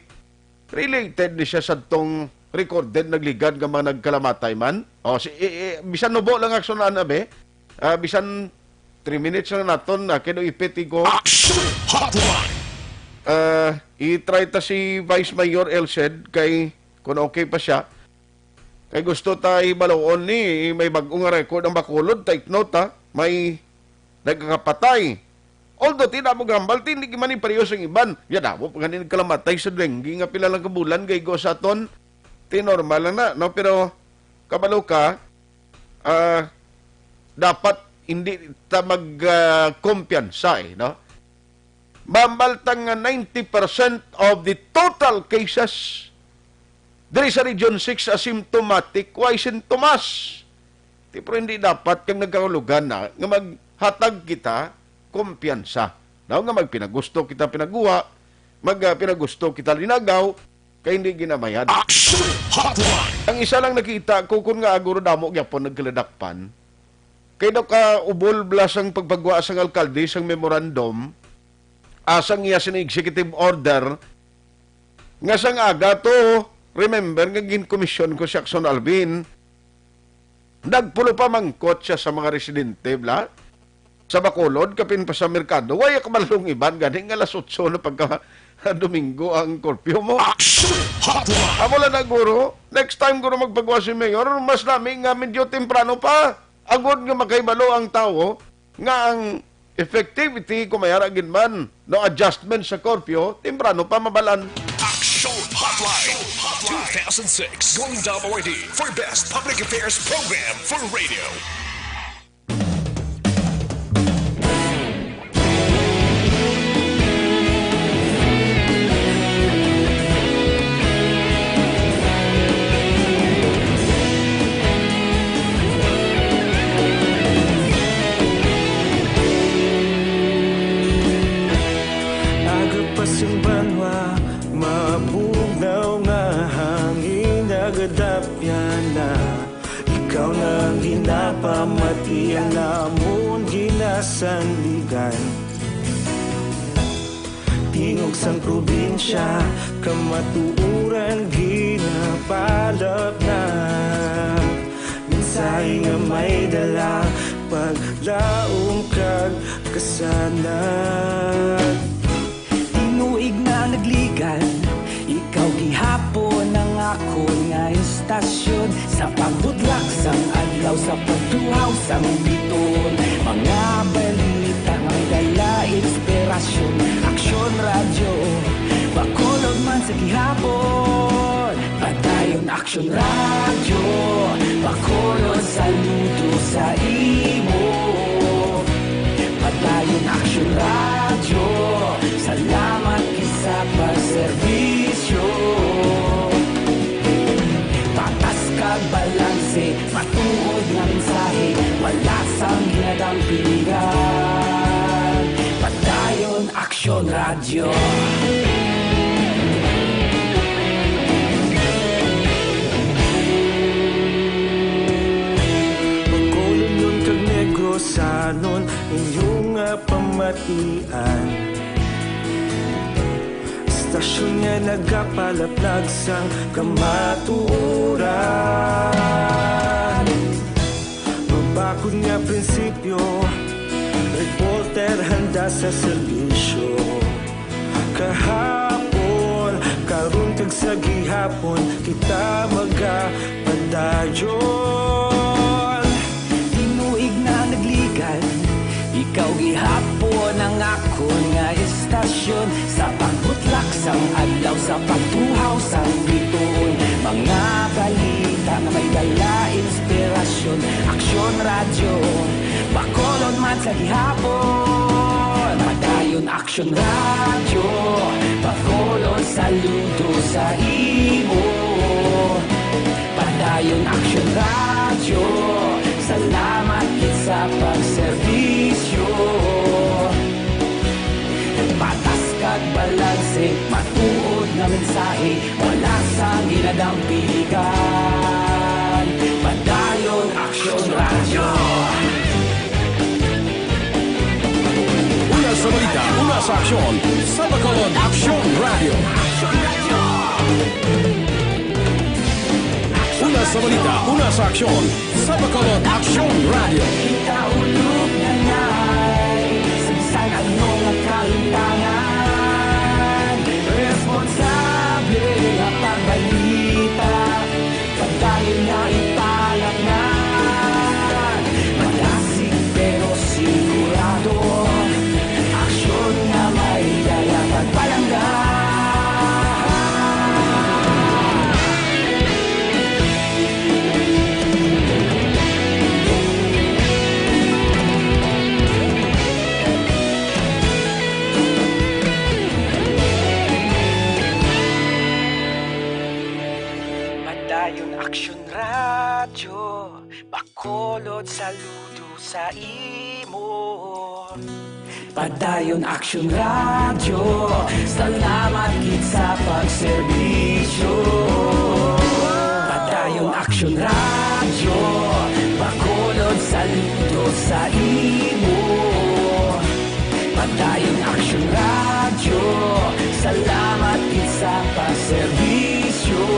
related ni siya sa tong recorded nagligad nga mga nagkalamatay man? O, si, i, i, bisan nubo lang aksyonan, abi. Ah, bisan three minutes lang naton, ah, kay do ipiti ko. Action Hotline! Ah, i-try ta si Vice Mayor Elsed kay kung okay pa siya. Kay gusto ta ibaluon ni, may bag-o nga record ang Bacolod, take note, ha. May nagkakapatay. Although, ti na mo gambal, ti hindi man ni pareho sang iban. Ya, daw, pa ganin kalamatay sa dengue nga pila lang ka bulan, kay go sa aton, ti normal lang na, no? Pero, kabalo ka, ah, dapat hindi ta mag, ah, kumpiyansa, eh, no? Mambal ta nga ninety percent of the total cases diri sa Region six asymptomatic, way sintomas. Ti, pero hindi dapat kang nagkahulugan na nga maghatag kita kumpiyansa. Daw nga magpinagusto kita pinaguha, mag, ah, pinagusto kita linagaw, kay hindi ginabayad. Action Hotline! Ang isa lang nakita ko kun nga aguro damo gyapon nagkaladakpan. Kay daw ka ubol bla sang pagpagwa sang alkalde sang memorandum, asang iya sini executive order, nga sang aga to, remember nga ginkomisyon ko si Action Alvin, nagpulo pa mangkot siya sa mga residente, bla? Sa Bacolod, kapin pa sa merkado. Way kabalong iban, gani nga alas otso na pagka Domingo ang curfew mo. Action Hotline! Amo lang na, guro. Next time, guro, magpagawa si Mayor, mas nami nga medyo temprano pa. Agod nga makahibalo ang tawo nga ang effectivity, kung may ara gid man, no adjustment sa curfew, temprano pa mabalan. Action Hotline two thousand six Golden Dome Awardee for Best Public Affairs Program for Radio. Aga pa sing banwa, mabugnaw nga hangin, nagadapyan na. Ikaw na ginapamati ang amon ginasandigan. Tingog sang probinsya, kamatuoran ginapalap na. Mensahe nga may dala, paglaom kag kasanag. Tinuig na naglig Ikaw gihapon ang akon nga istasyon, sa pagbudlak sang adlaw, sa pagtuhaw sang bituon, mga balita nga may dala inspirasyon. Aksyon Radyo, Bacolod man sa gihapon. Padayon Aksyon Radyo, Bacolod, saludo sa imo. Padayon Aksyon Radyo, salamat gid sa pagserbisyo. Patas kag balanse, matuod nga mensahe, wala sang ginadampigan. Padayon Aksyon Radyo. Bacolodnon kag Negrosanon, inyo nga pamatian. Stasyon nga nagapalaplag sang kamatuoran. Mabakod nga prinsipyo, reporter handa sa serbisyo. Kahapon, karon kag sa gihapon, kita magapadayon. Tinuig na nagligad, ikaw gihapon ang akon nga istasyon. Sa pagbutlak sang adlaw, sa pagtuhaw sang bituon, mga balita nga may dala inspirasyon. Aksyon Radyo, Bacolod man sa gihapon. Padayon Aksyon Radyo, Bacolod, saludo sa imo. Padayon Aksyon Radyo, salamat gid sa pagserbisyo. Patas kag balanse, matuod nga mensahe, wala sang ginadampigan. Padayon Aksyon Radyo. Una sa balita, una sa aksyon, sa Bacolod Aksyon Radyo. Una sa balita, una sa aksyon, sa Bacolod Aksyon Radyo. Kita ulog na ngay, sa bisan ano nga kalimtangan, responsable nga pagbalita, padayon nga ipalatnan. Malasig pero sigurado, aksyon nga may dala pagpalangga. Padayon Aksyon Radyo, Bacolod, saludo sa imo. Padayon Aksyon Radyo, salamat gid sa pagserbisyo. Padayon Aksyon Radyo, Bacolod, saludo sa imo. Padayon Aksyon Radyo, salamat gid sa pagserbisyo.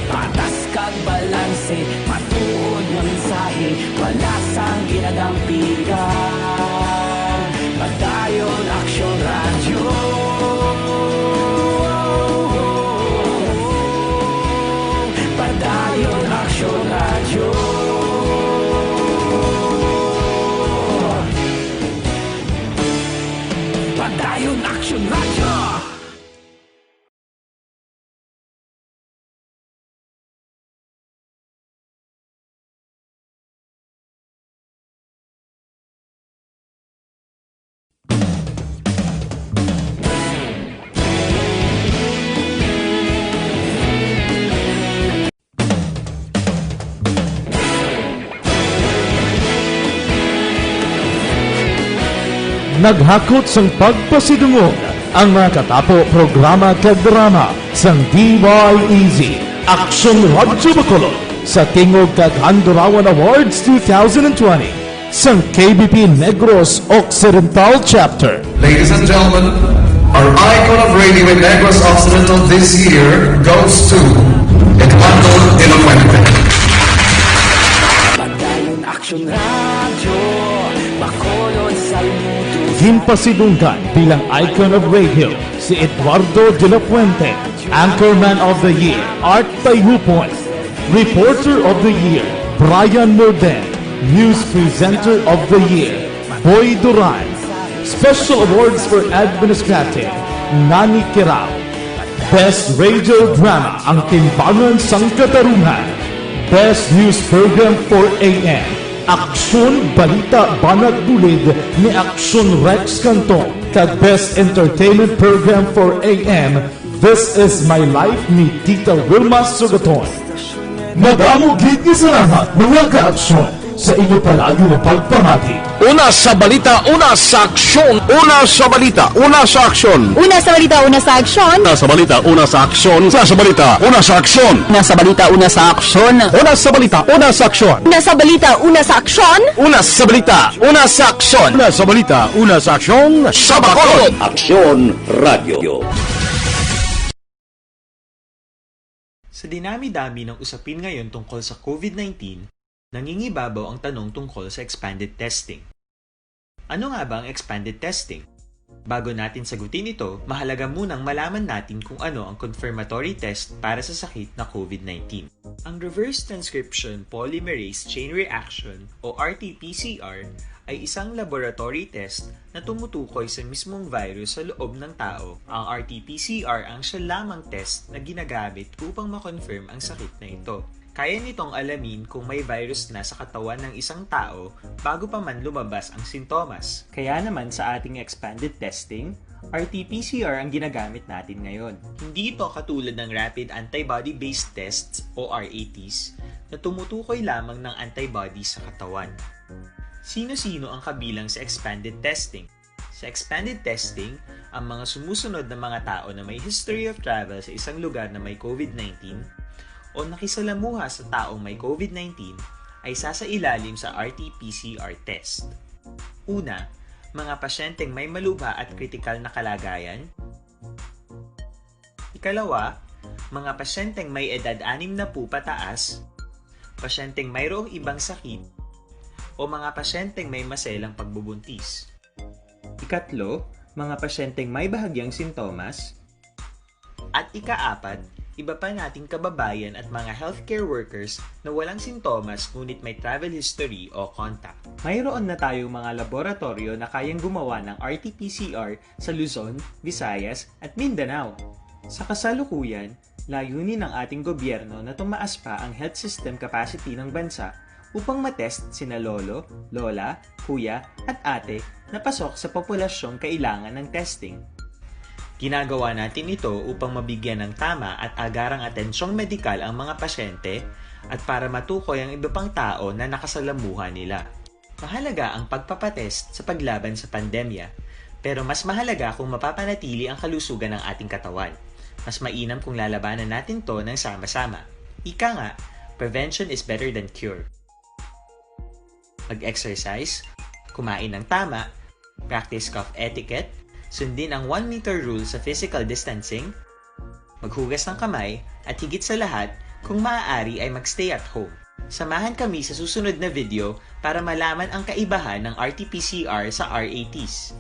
Patas kag balanse, matuod nga mensahe, wala sang ginadampigan. Padayon Aksyon Radyo. Padayon Aksyon Radyo. Padayon Aksyon Radyo. Naghakot sang pagpasidungog ang nakatapo programa kag drama sang D Y E Z, Aksyon Radyo Bacolod, sa Tingog kag Handurawan Awards two thousand twenty, sang K B P Negros Occidental Chapter. Ladies and gentlemen, our icon of radio in Negros Occidental this year goes to Eduardo Elocuente. Padayon Aksyon Radyo, Bacolod, saludo sa Ginpasidunggan bilang icon of radio si Eduardo de la Fuente, Anchorman of the Year, Art Tayhupon, Reporter of the Year, Brian Morden, News Presenter of the Year, Boy Duran, Special Awards for Administrative, Nani Kirao, Best Radio Drama, Ang Timbangan sang Katarungan, Best News Program four A M, Aksyon Balita Banat Bulid ni Aksyon Rex Canton, kag Best Entertainment Program four A M, This Is My Life ni Tita Wilma Sugaton. Madamo gid nga salamat, mga ka-aksyon, sa inyo palagi nga pagpamati. Una sa balita, una sa aksyon. Una sa balita, una sa aksyon. Una sa balita, una sa aksyon. Una sa balita, una sa aksyon. Una sa balita, una sa aksyon. Una sa balita, una sa aksyon. Una sa balita, una sa aksyon. Una sa balita, una sa aksyon. Una sa balita, una sa aksyon. Una sa balita, una sa aksyon. Sa Bacolod. Aksyon Radio. Sa dinami-dami ng usapin ngayon tungkol sa COVID nineteen, nangingibabaw ang tanong tungkol sa expanded testing. Ano nga ba ang expanded testing? Bago natin sagutin ito, mahalaga munang malaman natin kung ano ang confirmatory test para sa sakit na COVID nineteen. Ang reverse transcription polymerase chain reaction o R T P C R ay isang laboratory test na tumutukoy sa mismong virus sa loob ng tao. Ang R T P C R ang siya lamang test na ginagamit upang ma-confirm ang sakit na ito. Kaya nitong alamin kung may virus na sa katawan ng isang tao bago pa man lumabas ang sintomas. Kaya naman sa ating expanded testing, R T P C R ang ginagamit natin ngayon. Hindi ito katulad ng rapid antibody-based tests o R A Ts na tumutukoy lamang ng antibody sa katawan. Sino-sino ang kabilang sa expanded testing? Sa expanded testing, ang mga sumusunod na mga tao na may history of travel sa isang lugar na may COVID nineteen o nakisalamuha sa taong may COVID nineteen ay sasailalim sa R T P C R test. Una, mga pasyenteng may malubha at kritikal na kalagayan. Ikalawa, mga pasyenteng may edad anim na po pataas, pasyenteng mayroong ibang sakit, o mga pasyenteng may maselang pagbubuntis. Ikatlo, mga pasyenteng may bahagyang sintomas. At ikaapat, iba pa nating kababayan at mga healthcare workers na walang sintomas ngunit may travel history o contact. Mayroon na tayong mga laboratoryo na kayang gumawa ng R T P C R sa Luzon, Visayas, at Mindanao. Sa kasalukuyan, layunin ng ating gobyerno na tumaas pa ang health system capacity ng bansa upang matest sina lolo, lola, kuya, at ate na pasok sa populasyong kailangan ng testing. Ginagawa natin ito upang mabigyan ng tama at agarang atensyong medikal ang mga pasyente at para matukoy ang iba pang tao na nakasalamuha nila. Mahalaga ang pagpapatest sa paglaban sa pandemya, pero mas mahalaga kung mapapanatili ang kalusugan ng ating katawan. Mas mainam kung lalabanan natin 'to ng sama-sama. Ika nga, prevention is better than cure. Mag-exercise, kumain ng tama, practice cough etiquette, sundin ang one meter rule sa physical distancing, maghugas ng kamay, at higit sa lahat, kung maaari ay mag-stay at home. Samahan kami sa susunod na video para malaman ang kaibahan ng R T P C R sa R A Ts.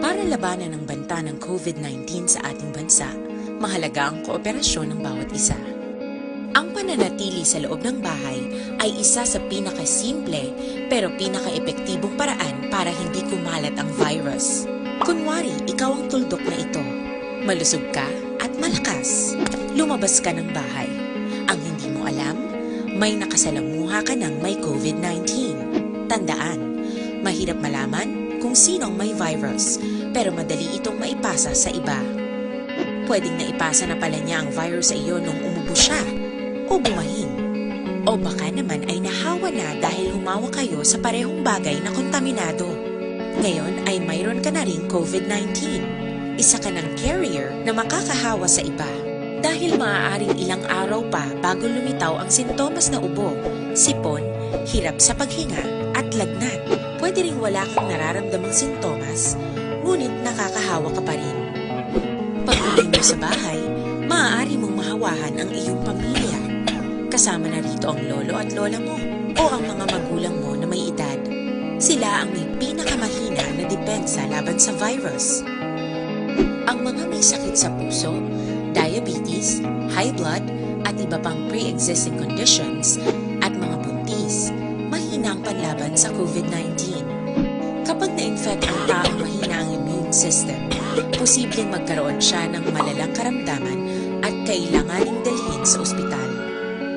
Para labanan ang banta ng COVID nineteen sa ating bansa, mahalaga ang kooperasyon ng bawat isa. Ang pananatili sa loob ng bahay ay isa sa pinakasimple pero pinakaepektibong paraan para hindi kumalat ang virus. Kunwari, ikaw ang tuldok na ito. Malusog ka at malakas. Lumabas ka ng bahay. Ang hindi mo alam, may nakasalamuha ka ng may COVID nineteen. Tandaan, mahirap malaman kung sino ang may virus, pero madali itong maipasa sa iba. Pwedeng naipasa na pala niya ang virus sa iyo nung umubo siya o bumahin. O baka naman ay nahawa na dahil humawa kayo sa parehong bagay na kontaminado. Ngayon ay mayroon ka na ring COVID nineteen. Isa ka ng carrier na makakahawa sa iba. Dahil maaaring ilang araw pa bago lumitaw ang sintomas na ubo, sipon, hirap sa paghinga, at lagnat. Pwede ring wala kang nararamdamang sintomas, ngunit nakakahawa ka pa rin. Pag-uwi mo sa bahay, maaari mong mahawahan ang iyong pamilya. Kasama na rito ang lolo at lola mo. o ang mga magulang mo na may edad. Sila ang may pinakamahina na depensa laban sa virus. Ang mga may sakit sa puso, diabetes, high blood, at iba pang pre-existing conditions, at mga buntis, mahina ang panlaban sa COVID nineteen. Kapag na-infect ang taong mahina ang immune system, posibleng magkaroon siya ng malalang karamdaman at kailanganing dalhin sa ospital.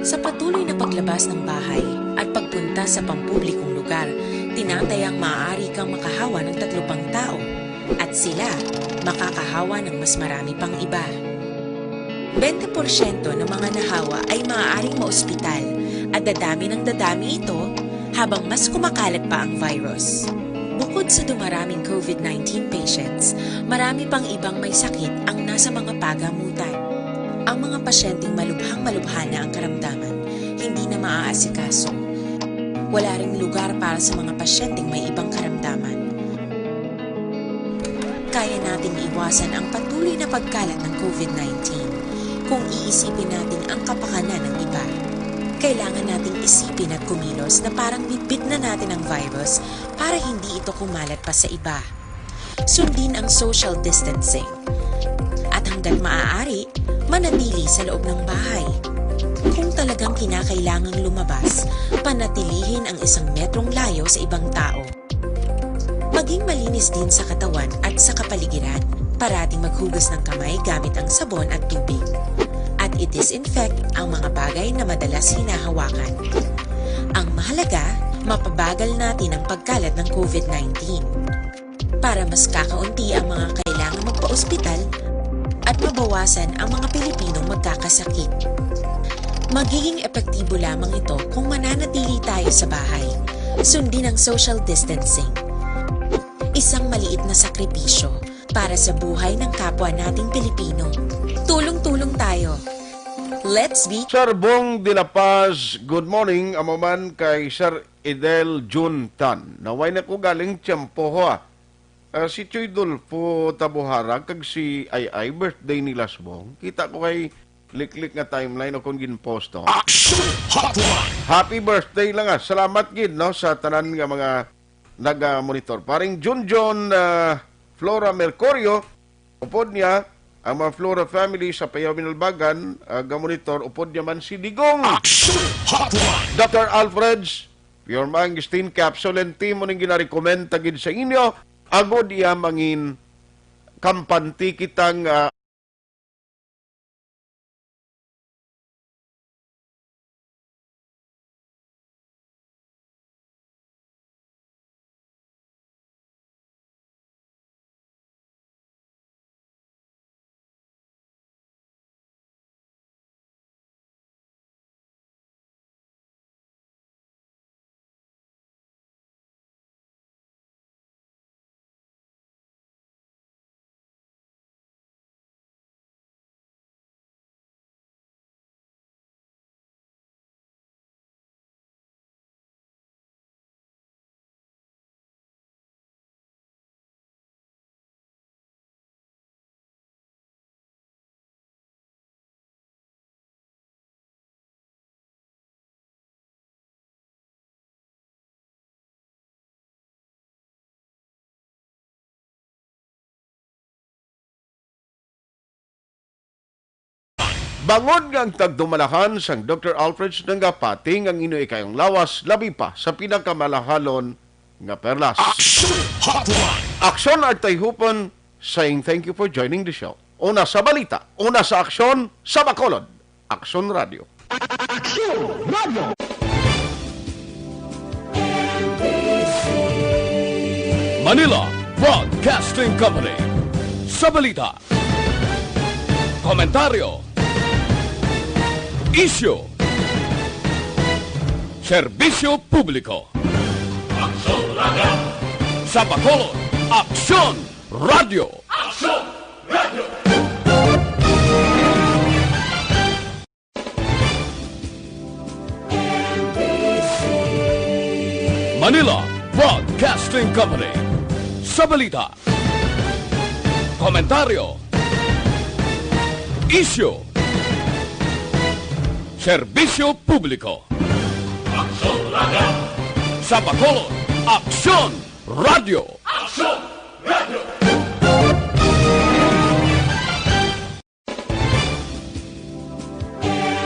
Sa patuloy na paglabas ng bahay at pagpunta sa pampublikong lugar, tinatayang maaari kang makahawa ng tatlo pang tao at sila makakahawa ng mas marami pang iba. Bente porsyento ng mga nahawa ay maaaring maospital at dadami ng dadami ito habang mas kumakalat pa ang virus. Bukod sa dumaraming COVID nineteen patients, marami pang ibang may sakit ang nasa mga pagamutan. Ang mga pasyenteng malubhang-malubha na ang karamdaman, hindi na maaasikaso. Wala ring lugar para sa mga pasyenteng may ibang karamdaman. Kaya nating iwasan ang patuloy na pagkalat ng COVID nineteen kung iisipin natin ang kapakanan ng iba. Kailangan nating isipin at kumilos na parang bitbit na natin ang virus para hindi ito kumalat pa sa iba. Sundin ang social distancing. At hanggat maaari, manatili sa loob ng bahay. Kung talagang kinakailangang lumabas, panatilihin ang isang metrong layo sa ibang tao. Maging malinis din sa katawan at sa kapaligiran. Parating maghugas ng kamay gamit ang sabon at tubig. At i-disinfect ang mga bagay na madalas hinahawakan. Ang mahalaga, mapabagal natin ang pagkalat ng COVID nineteen. Para mas kakaunti ang mga kailangang magpa-ospital at mabawasan ang mga Pilipinong magkakasakit. Magiging epektibo lamang ito kung mananatili tayo sa bahay. Sundin ang social distancing. Isang maliit na sakripisyo para sa buhay ng kapwa nating Pilipino. Tulong-tulong tayo. Let's be Sir Bong de la Paz, good morning. Amo man kay Sir Idel Jun Tan. Naway na ko galing tiyempo, ha. Ah, si Choy Dolfo Tabuharag kag si Ay Ay, birthday ni Lasbong. Kita ko kay Liklik nga timeline o kon ginpost, no? Action Hotline! Happy birthday lang, ah. Salamat gid, no, sa tanan nga mga naga-monitor. Paring Junjun, ah, Flora Mercurio, upod niya, ang mga Flora family sa Payaw Binalbagan, ah, ga-monitor, upod niya man si Digong. Action Hotline! Doctor Alfred's Pure Mangosteen Capsule and Tea mo ning ginarekomenda gid sa inyo. Agod iya mangin kampante kitang, ah, Bangod nga ang tagdumalahan sang Doctor Alfred's nagapating ang inyo ikayong lawas, labi pa sa pinakamalahalon nga perlas. Action Hotline! Action Artay Hupon saying thank you for joining the show. Una sa balita, una sa aksyon, sa Bacolod. Aksyon Radio. Aksyon Radio! Manila Broadcasting Company. Sa balita, komentaryo, isyu, serbisyo publiko. Aksyon Radio! Sa Bacolod, Aksyon Radio! Aksyon Radio! Manila Broadcasting Company. Sa balita, komentaryo, isyu, serbisyo publiko. Sa Bacolod, Aksyon Radio. Aksyon!